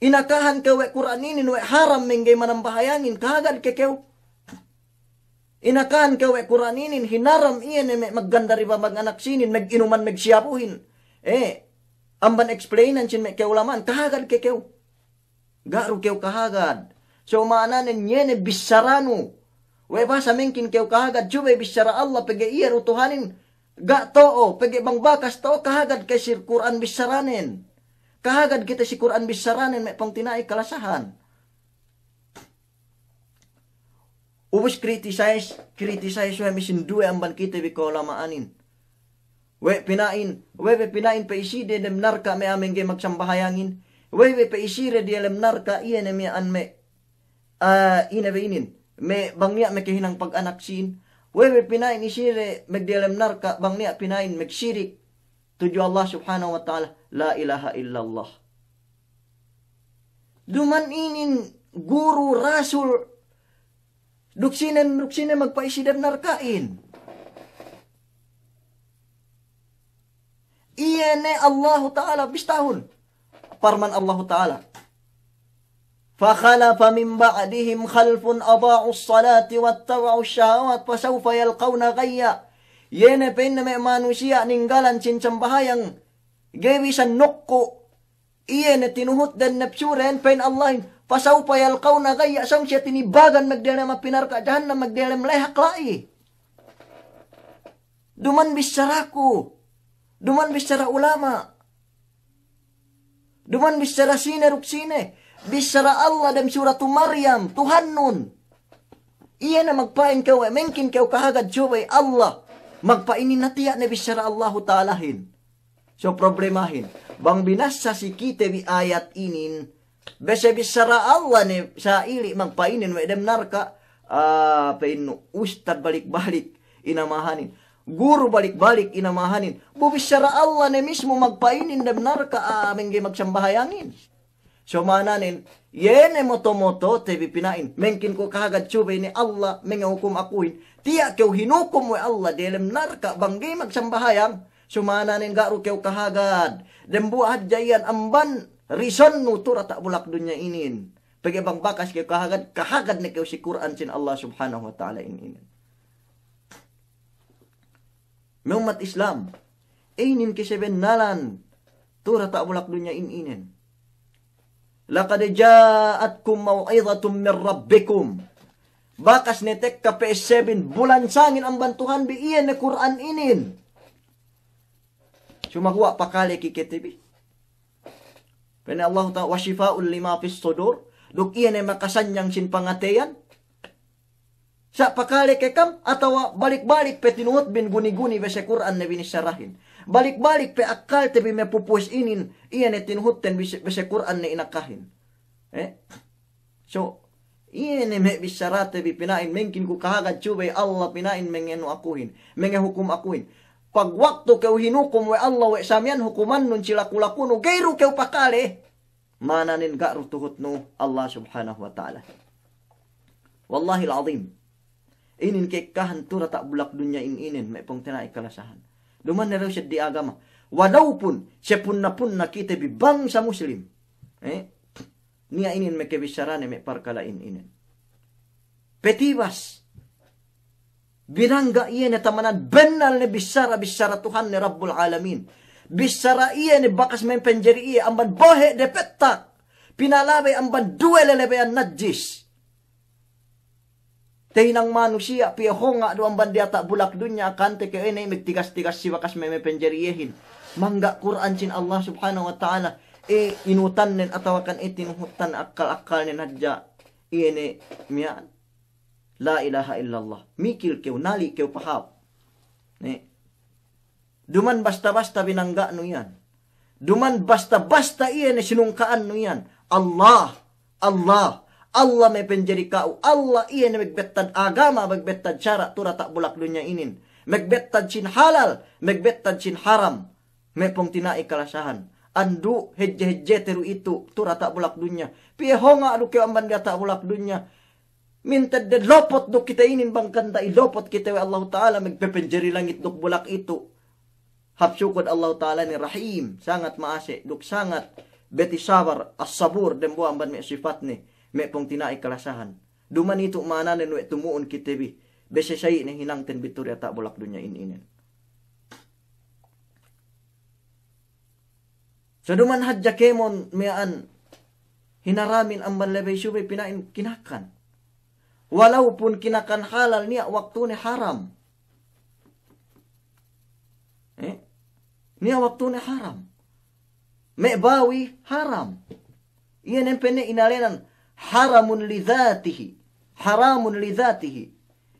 Inakahan kew we' Kur'an inin we' haram mengge manambahayangin, kahagad ke kew? Inakahan kew we' Kur'an inin hinaram iye ne me' magganda riba, maganaksin, meginuman, megsiyabuhin, eh, amban explainan sin me' ka'ulama'an, kahagad ke kew? Ga' du kew kahagad. So ma'ananen iye ne bissaranu. We' bahasa mengkin kew kahagad, subey bissara Allah pegge' iye du Tuhanin, ga' to'o, pegge' bang bakas to'o kahagad ke si Kur'an bissaranen. Kahagad kite si Kur'an bissaranen, me' pungtina'i kalasahan. Ubus criticize, criticize we' me' sinduwe amban kite bi ka'ulama'anin. We' pina'in, we' be pina'in pe iside dem narka' me' a'a mengge magsambahayangin. We' be pe iside diyalem narka' iye ne miya'an me', ah, ine be inin, me' bang niya' mekehinang paganaksin. We' be pina'in iside megdiyalem narka' bang niya' pina'in megsirik tudju Allah Subhanahu wa Ta'ala, la ilaha illallah. Duman inin guru, rasul, duk sine, duk sine magpa'isi dem narka'in. Iye ne Allahu Ta'ala, bistahun. Parman Allahu Ta'ala, فخلف من بعدهم خلف أضاعوا الصلاة واتبعوا الشهوات فسوف يلقون غيا. Iye ne pa'inne me' manusiya' ninggalan sin sambahayang, ga'i bisan nukku', iye ne tinuhut dem nepsuren, pa'in Allahin, فسوف يلقون غيا, sōng siye tinibagan magdiyalem api narka' jahannam, magdiyalem lehak la'i. Duman bissaraku, duman bissara ulama', duman bissara sine duk sine, bissara Allah dem suratu Maryam, Tuhannun. Iye ne magpa'in kew we' mengkin kew kahagad, subey Allah magpa'inin, na tiya' ne bissara Allahu Ta'alahin. So problemahin, bang binassa si kite bi ayat inin, bese bissara Allah ne sa'ili' magpa'inin we' dem narka', ah, pa'innu ustad balik-balik inamahanin, guru balik-balik inamahanin, bu bissara Allah ne mismu magpa'inin dem narka', ah, mengge magsambahayangin. So ma'ananen, iye ne moto-motote bi pina'in, mengkin ku kahagad, subey ne Allah mengehukum akuhin, tiya' kew hinukum we' Allah diyalem narka' bang ga'i magsambahayang. So ma'ananen ga' du kew kahagad. Dembuwa' hadja iyan amban risonnu tu diyata' bulak dunya inin. Pegge' bang bakas kew kahagad, kahagad ne kew si Kur'an sin Allah Subhanahu wa Ta'ala inin. Me' ummat Islam, inin kesebennalan tu diyata' bulak dunya inin. لقد جاءتكم موعظة من ربكم. Bakas ne tekka pa'essebin, bulansangin amban Tuhanbi, iye ne Kur'an inin. Sumaguwa' pakale ke kite bi. Pa'in Allahu Ta'ala, وشفاء لما في الصدور. Duk iye ne makasanyang sin pangateyan. Sa' pakale ke kam, atawa balik-balik pe tinuhutbin guni-guni bese Kur'an ne binissarahin. Balik-balik pe akkalte bi me' pupuwes inin, iye ne tinuhutten bese, bese Kur'an ne inakahin. Eh? So, iye ne me' bissarate bi pina'in, mengkin ku kahagad, subey Allah pina'in mengenu akuhin, mengehukum akuhin. Pagwaktu kew hinukum we' Allah we' samiyan hukumannun si laku-lakunu, ga'i du kew pakale. Ma'ananen ga' du tuhutnu Allah Subhanahu wa Ta'ala. Wallahil azim. Inin ke'ekkahan tu diyata' bulak dunya inin, me' pungtina'i kalasahan. Duma'in ne du seddi agama. Walaupun sepunna-punna kite bi bangsa Muslim, eh, niya' inin mekebissarane me' parkala' inin. Petibas. Binangga' iye ne tamanan, bennal ne bissara, bissara Tuhan ne Rabbul Alamin. Bissara iye ne bakas me' penjari iye amban bohe' depettak. Pinalabey amban duwe lelebeyan najis. Tehinang manusiya' piye honga' du amban diyata' bulak dunya, akante ke ine megtigas-tigas si bakas me' penjari iyehin. Mangga' Kur'an sin Allah Subhanahu wa Ta'ala, e, inutannen atawakan e tinuhutan akkal-akkalnen hadja. Iye ne miya'an. La ilaha illallah. Mikil kew, nali' kew pahāp. Ne. Duma'in basta-basta binangga'nu iyan. Duma'in basta-basta iye ne sinungka'annu iyan. Allah, Allah, Allah me' penjari ka'u. Allah iye ne megbettad agama, megbettad sara' tu diyata' bulak dunya inin. Megbettad sin halal, megbettad sin haram. Me' pungtina'i kalasahan. andu' hedje-hedjete du itu, tu diyata' bulak dunya. Piye honga' du kew amban diyata' bulak dunya. Mintedde lopot du kite inin bang kanta' ilopot kite we' Allahu Ta'ala magpepenjeri langit duk bulak itu. Hap sukud Allahu Ta'ala ne Rahim, sangat ma'ase', duk sangat beti sabar, As-Sabur, dembuwa' amban me' sifatne, me' pungtina'i kalasahan. Duma'in itu ma'ananen we' tumu'un kite bi, bese sa'i ne hinangten bi tu diyata' bulak dunya in inen. So duma'in hadja kēmon miya'an hinaramin amban lebey subey pina'in kinakan. Walaupun kinakan halal niya' waktune haram. Eh? Niya' waktune haram. Me' bawi haram. Iye ne pene inalenan haramun li dhatihi. Haramun li dhatihi.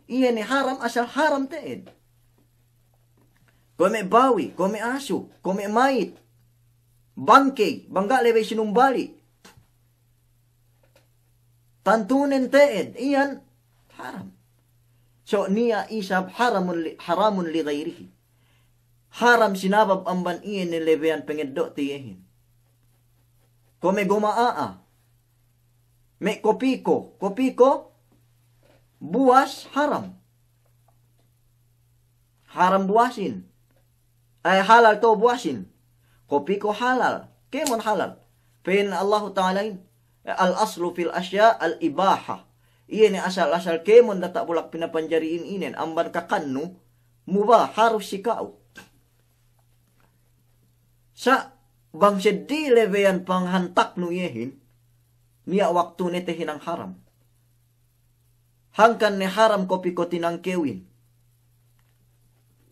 Iye ne haram asal haram te'ed. Kuwe' me' bawi, kuwe' me' asu, kuwe' me' mayit. Bangkey, bang ga' lebey sinumbali'. Tantunen te'ed, iyan haram. So niya' isab haramun li, haramun li ghayrihi. Haram sinabab amban iye ne lebeyan pengeddo'te iyehin. Kuwe' me' goma a'a. Me' kopiko, kopiko, buwas haram. Haram buwasin. Ay, halal to buwasin. Kopiko halal. Kēmon halal. Pa'in Allahu Ta'alahin, al-aslu fil asya' al-ibaha. Iye ne asal-asal kēmon diyata' bulak pinapanjarihin inen, amban kakannu, mubah, harus si ka'u. Sa' bang seddi lebeyan panghantaknu iyehin, niya' waktune tehinang haram. Hangkan ne haram kopiko tinangkewin.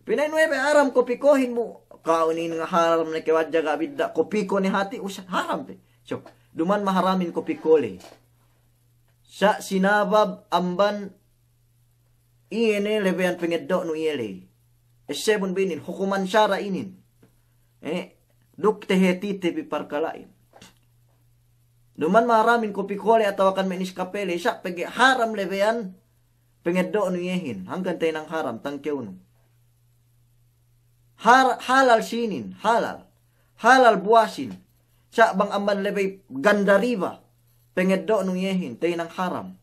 Pina'in we' be haram kopikohin mu. Ka'u inin haram ne kew hadja ga' bidda', kopiko ne hati' usa haram pe. So, duma'in maharamin kopiko ley. Sa' sinabab amban iye ne lebeyan pengeddo'nu iye ley. Essebun be inin, hukuman sara' inin. Eh, duk tehetite bi parkala'in. Duma'in maharamin kopiko ley atawakan me' Nescafe ley, sa' pegge' haram lebeyan pengeddo'nu iyehin, hangkan tehinang haram, tangkewnu. Har-, halal sinin, halal. Halal buwasin. Sa' bang amban lebey ganda riba, pengeddo'nu iyehin, tehinang haram.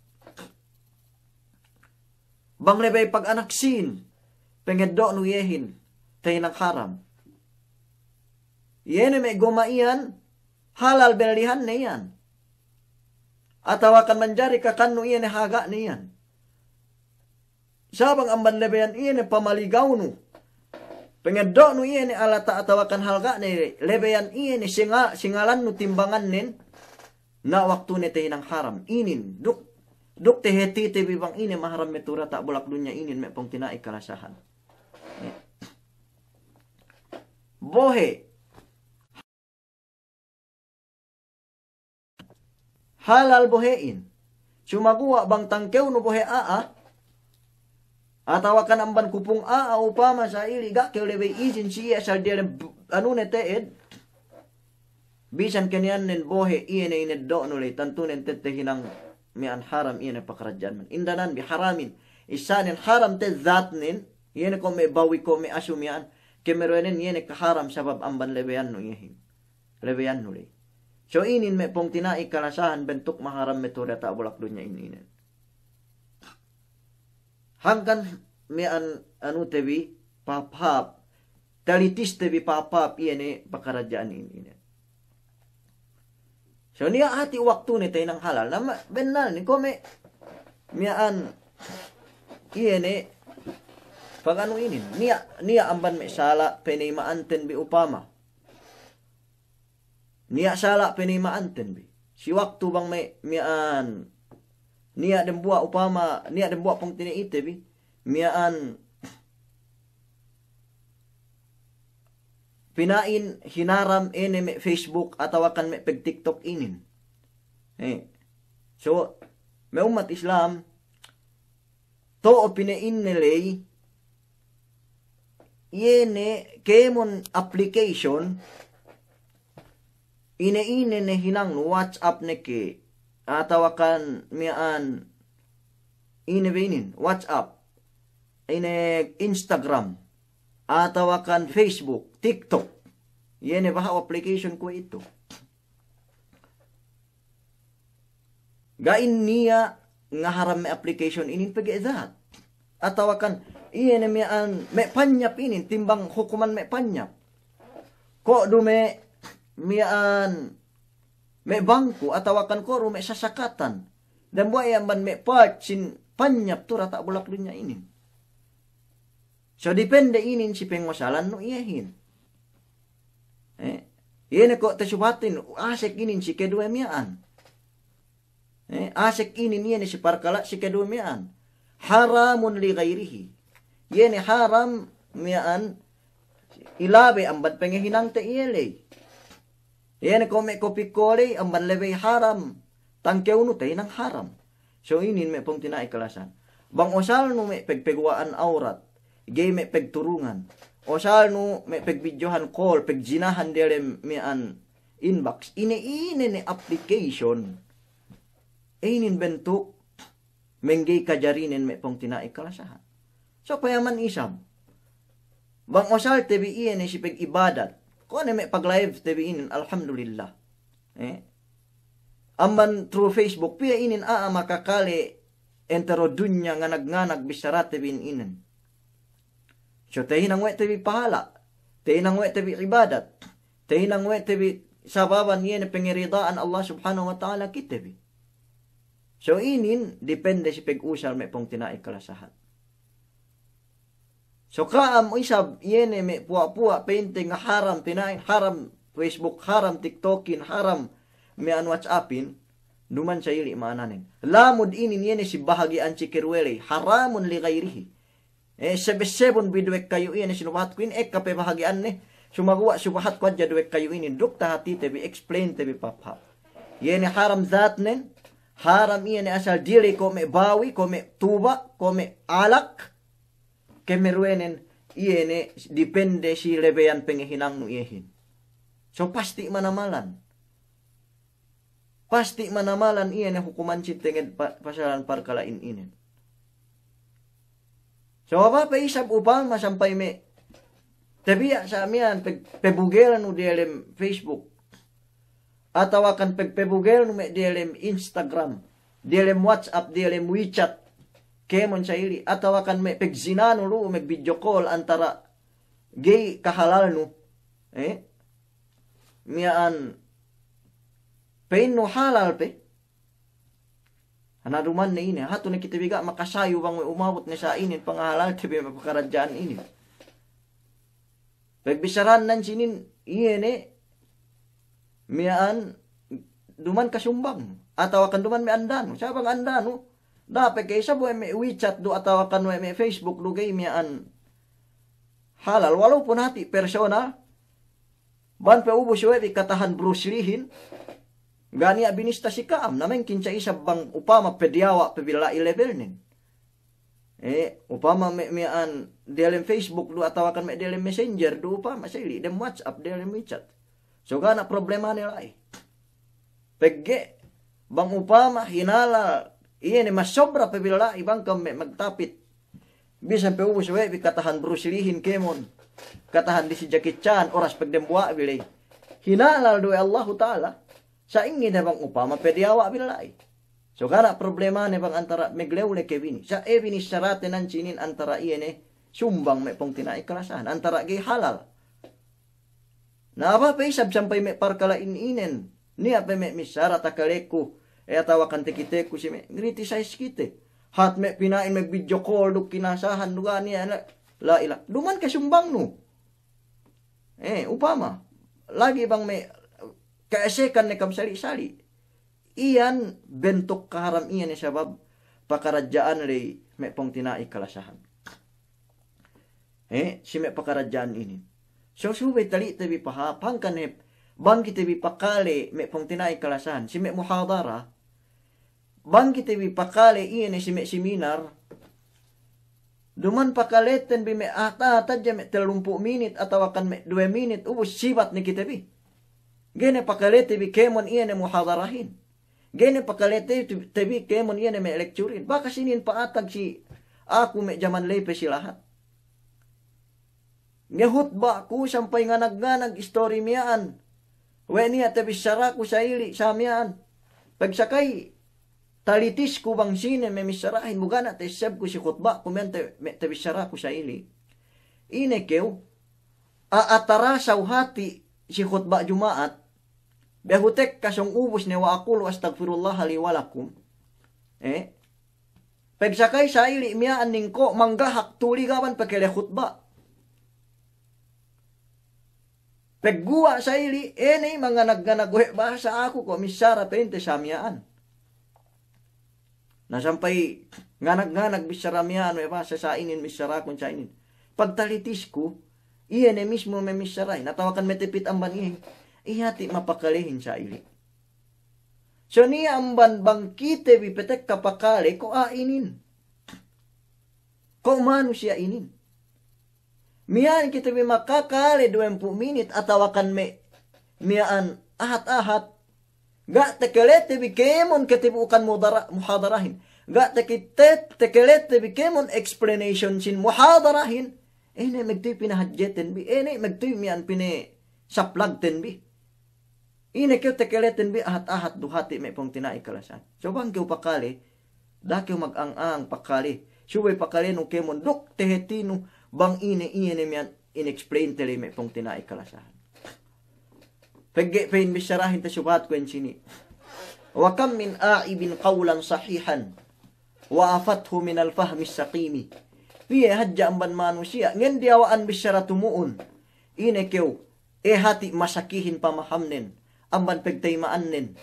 Bang lebey pag-anak sin, pengeddo'nu iyehin, tehinang haram. Iye ne me' goma iyan, halal bellihanne iyan. Atawakan manjari kakannu iye ne haga'ne iyan. Sa' bang amban lebeyan iye ne pamaligawnu. Pengeddo'nu iye ne alata' atawakan halga'ne, lebeyan iye ne singa-, singalannu timbangannen. Na waktune tehinang haram. Inin, duk, duk tehetite bi bang ine maharam me' tu diyata' bulak dunya inin me' pungtina'i kalasahan. Bohe'. Halal bohe'in. Sumaguwa' bang tangkewnu bohe' a'a, atawakan amban kupung a'a upama sa'ili ga' kew lebey izin si iye asal diyalem b-, anune te'ed. Bisan keniyannen bohe' iye ne ineddo'nu ley, tantunen te'ed tehinang miya'an haram iye ne pakaradja'an. Indanan bi haramin. Issanen haram te'ed zatnen, iye ne ko' me' bawi ko' me' asu miya'an. Kemeruwenen iye ne kaharam sabab amban lebeyannu iyehin. Lebeyannu ley. So inin me' pungtina'i kalasahan bentuk maharam me' tu diyata' bulak dunya in inen. Hangkan miya'an anute bi pahāp-hāp, talitiste bi pahāp-hāp iye ne pakaradja'an in inen. So niya' hati' waktune tehinang halal. Na ma-, bennal ne ko' me' miya'an iye ne paganu inin. Niya', niya' amban me' sala' peneyma'anten bi upama. Niya' sala' peneyma'anten bi. Si waktu bang me', miya'an, niya' dembuwa' upama, niya' dembuwa' pungtina'ite bi. Miya'an pina'in hinaram ine me' Facebook atawakan me' peg-TikTok inin. Eh. So, me' ummat Islam, to'o pina'inne ley, iye ne kēmon application, ine-ine ne hinangnu, WhatsApp ne ke, atawakan miya'an, ine be inin, WhatsApp, ine Instagram, atawakan Facebook, TikTok. Iye ne baha'u application kuwe'itu. Ga'i niya' ngaharam me' application inin pegge' zat. Atawakan iye ne miya'an me' panyap inin, timbang hukuman me' panyap. Ko' du me' miya'an me' bangku, atawakan ko' du me' sasakatan. Dambuwa' iye amban me' part sin panyap tu diyata' bulak dunya inin. So depende inin si pengusalannu iyehin. Eh, iye ne ko' tasubahatin, asek inin si keduwe miya'an. Eh, asek inin iye ne si parkala' si keduwe miya'an. Haramun li ghairihi. Iye ne haram miya'an ilabe amban pengehinangte iye ley. Iye ne ko' me' kopi ko' ley amban lebey haram. Tangkewnu tahinang haram. So inin me' pungtina'i kalasahan. Bang usalnu me' pegpeguwa'an awrat, ga'i me' pegturungan. Usalnu me' pegbidjohan call, pegjinahan diyalem miya'an inbox. Ine-ine ne application. Inin bentuk mengga'i kajarinen me' pungtina'i kalasahan. So payaman isab. Bang usalte bi iye ne si pegibadat. Ko' ne me' paglive te bi inin, alhamdulillah. Eh? Amban through Facebook, piye inin a'a makakale entero dunya nganag-nganag bissarate bi inin. So, tahinang we' te bi pahala', tahinang we' te bi ibadat, tahinang we' te bi sababan iye ne pengerida'an Allah Subhanahu wa Ta'ala kite bi. So, inin depende si pegusal me' pungtina'i kalasahan. So ka'am isab iye ne me' puwa'-puwa' pa'inte ngaharam pina'in, haram Facebook, haram TikTokin, haram miya'an WhatsAppin, duman sa ili' ma'ananen. Lamud inin iye ne si bahagi'an si keduwe ley, haramun li ghairihi. Eh, sebe-sebun bi duwe kayu iye ne sinubahatku inin, ekka pe bahagi'anne, sumaguwa' subahatku hadja duwe kayu inin, duk tahatite bi, explainte bi pahāp-hāp. Iye ne haram zatnen, haram iye ne asal dili ko' me' bawi, ko' me' tuba', ko' me' alak, kemeruwenen, iye ne depende si lebeyan pengehinangnu iyehin. So pasti' manamalan. Pasti' manamalan iye ne hukuman si tenged pa-, pasalan parkala'in inin. So apa pe isab upama sampay me' tabiya' sa miya'an pe-, pebugelnu diyalem Facebook. Atawakan peg-, pebugelnu me' diyalem Instagram, diyalem WhatsApp, diyalem WeChat, kēmon sa ili', atawakan me' pegzinanu lu'u, me' video call antara' ga'i kahalalnu, eh? Miya'an pa'innu halal pe. Ana' duman ne ine, hatu ne kite bi ga' makasayu bang we' umabut ne sa inin pangahalalte bi me' pakaradja'an inin. Pegbissarahan nan sinin, iye ne, miya'an duman kasumbang, atawakan duman me' andanu. Sa' bang andanu, da'a pe ke isab we' me' WeChat du, atawakan we' me' Facebook du ga'i miya'an halal. Walaupun hati' personal, bang pe ubus we' bi katahan Bruce Lee-hin, ga' niya' binista si ka'am, na mengkin sa' isab bang upama pe diyawa' pe bi la'i lebelnen. Eh, upama me', miya'an diyalem Facebook du atawakan me' diyalem Messenger du upama sa ili', dem WhatsApp, diyalem WeChat. So ga' niya' problemane la'i. Pegge' bang upama hinalal, iye ne masobra pe bi la'i bang kam me' magtapit. Bisan pe ubus we' bi katahan Bruce Lee-hin kēmon, katahan di si Jackie Chan, oras pegdembuwa' bi ley. Hinalal du we' Allahu Ta'ala. Sa'ingge ne bang upama pe diyawa' bi la'i. So ga' niya' problemane bang antara' meglewle ke bini. Sa' e binissarate nan sinin antara' iye ne sumbang me' pungtina'i kalasahan. Antara' ga'i halal. Na apa pe isab sampay me' parkala' in-inen. Niya' pe me' missara takaleku, e, atawakan takiteku si me' ngritisize kite. Hat me' pina'in me' video call duk kinasahan duk ga' niya' la, la ila. Duman ke sumbangnu. Eh, upama. Lagi' bang me' ka'esekan ne kam sali'-sali'. Iyan bentuk kaharam iyan ne sabab pakaradja'an ley me' pungtina'i kalasahan. Eh, si me' pakaradja'an inin. So subey tali'te bi pahāp, hangkan hep, bang kite bi pakale me' pungtina'i kalasahan, si me' muhadara, bang kite bi pakale iye ne si me' seminar, duman pakaleten bi me' ata-, atawa hadja me' tellumpū' minit atawakan me' duwe minit, ubus sibat ne kite bi. Ga'i ne pakalete bi kēmon iye ne muhadarahin. Ga'i ne pakalete te bi kēmon iye ne me' lecture-in. Bakas inin pa'atag si aku me' jaman ley pe si lahat. Ngehutba' ku sampay nganag-nganag istori miya'an. We' niya' tabissaraku sa'ili' sa miya'an. Pagsakay talitisku bang sine me' missarahin, bu ga' na' ta'essebku si hutba'ku miya'an te-, me' tabissaraku sa'ili'. Ine kew, a'a tarasaw hati' si hutba' Juma'at, behu tekka sōng ubus ne, wa aqulu astaghfirullaha li wa lakum. Eh? Pagsakay sa'ili' miya'an ningko' manggahak tuli gaban pakale hutba'. Pegguwa' sa'ili', ine manganag-nganag we' bahasa aku ko' missara pa'inte sa miya'an. Na sampay nganag-nganag bissara miya'an we' bahasa sa inin, missarakun sa inin. Pagtalitisku, iye ne mismo me' missarahin, atawakan matapit amban iyehin, iye hati' mapakalehin sa'ili'. So niya' amban bang kite bi patekka pakale ko' a'a inin. Ko' manusiya' inin. Miya'an kite bi makakale duwempū' minit atawakan me', miya'an ahat-ahat. Ga' takalete bi kēmon katabu'ukan mudara-, muhadarahin. Ga' takite-, takalete bi kēmon explanation sin muhadarahin. Ine magtuy pinahadjeten bi, ine magtuy miya'an pinasaplagten bi. Ine kew takaleten bi ahat-ahat du hati' me' pungtina'i kalasahan. So bang kew pakale, da'a kew mag-ang-ang pakale. Subey pakalenu kēmon duk tahatinu bang ine, iye ne miya'an in-explainte ley me' pungtina'i kalasahan. Pegge' pa'in bissarahin, tasubahatku ensini'. Wa kam min a'ibin qawlan sahihan wa afathu minal fahmis saqimi. Piye hadja amban manusiya' ngen diyawa'an bissara tumu'un. Ine kew, e hati' masakihin pamahamnen amban pagtayma'annen.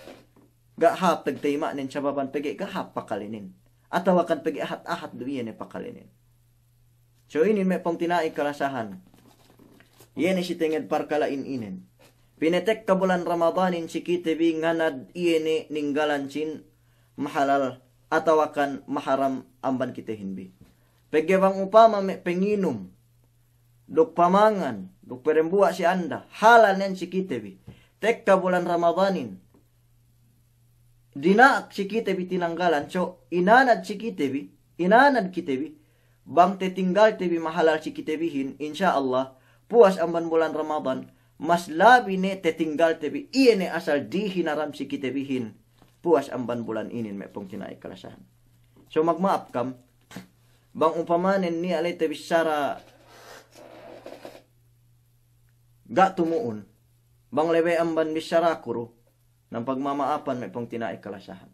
Ga' hāp pagtayma'nen sababan pegge' ga' hāp pakalenen. Atawakan pegge' ahat-ahat du iye ne pakalenen. So inin me' pungtina'i kalasahan. Iye ne si tenged parkala'in inen. Pinatekka bulan Ramadanin si kite bi nganad iye ne ninggalan sin mahalal atawakan maharam amban kitehin bi. Pegge' bang upama me' panginum, duk pamangan, duk padembuwa' si anda, halal nen si kite bi. Tekka bulan Ramadanin, dina'ak si kite bi tinanggalan, so inanad si kite bi, inanad kite bi, bang tatinggalte bi mahalal si kite bihin, insya Allah, puwas amban bulan Ramadan, mas labi ne tatinggalte bi, iye ne asal dihinaram si kite bihin, puwas amban bulan inin me' pungtina'i kalasahan. So magma'ap kam, bang upamanen niya' ley tabissara ga' tumu'un, bang lebe' amban bissaraku du, na pagmama'apan me' pungtina'i kalasahan.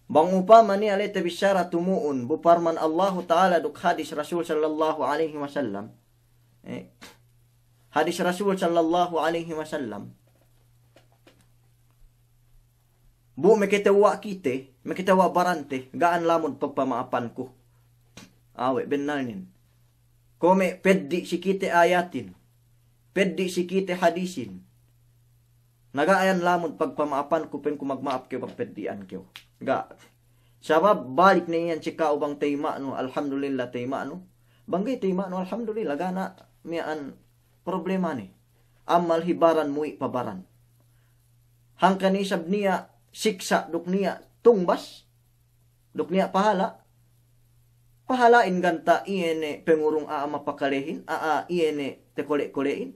Bang upama niya' ley tabissara tumu'un, bu parman Allahu Ta'ala duk hadis Rasul sallallahu alaihi wasallam. Eh, hadis Rasul sallallahu alaihi wasallam. Bu makatewwa' kite, makatewwa' barante, ga'an lamud pagpama'apanku. Awe', bennalnen. Kuwe' me' peddi' si kite ayatin, peddi' si kite hadisin. Na ga' iyan lamud pagpama'apanku, pa'inku magma'ap kew bang peddi'an kew. Ga'. Sabab balik ne iyan si ka'u bang tayma'nu, alhamdulillah tayma'nu. Bang ga'i tayma'nu, alhamdulillah, ga' na miya'an problemane. Amal hi baran muwi' pa baran. Hangkan isab niya' siksa' duk niya' tungbas, duk niya' pahala'. Pahala'in ganta' iye ne pangurung a'a mapakalehin, a'a iye ne takole'-kole'in.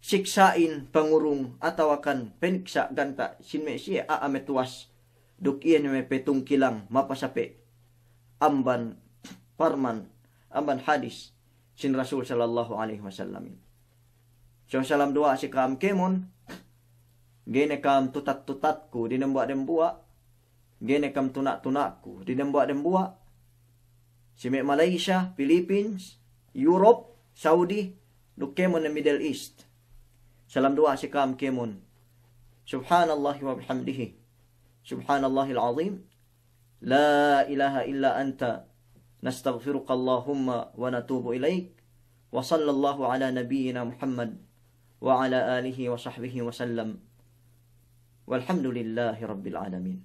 Siksa'in pangurung atawakan paniksa' ganta' sin me' siye a'a matuwas duk iye ne me' patungkilang mapasape' amban parman, amban hadis sin Rasul sallallahu alaihi wasallamin. So salam duwa'a si ka'am kēmon, ga'i ne ka'am tutat-tutatku dinembuwa'-dembuwa', ga'i ne ka'am tuna'-tuna'ku dinembuwa'-dembuwa', si me' Malaysia, Philippines, Europe, Saudi, duk kēmon ne Middle East. Salam duwa'a si ka'am kēmon. Subhanallahi wa bihamdihi. Subhanallahil azim. La ilaha illa anta. Nastaghfiruka Allahumma wa natubu ilaik. Wa sallallahu ala nabiyyina Muhammad wa ala alihi wa sahbihi wa sallam. Walhamdulillahi rabbil alamin.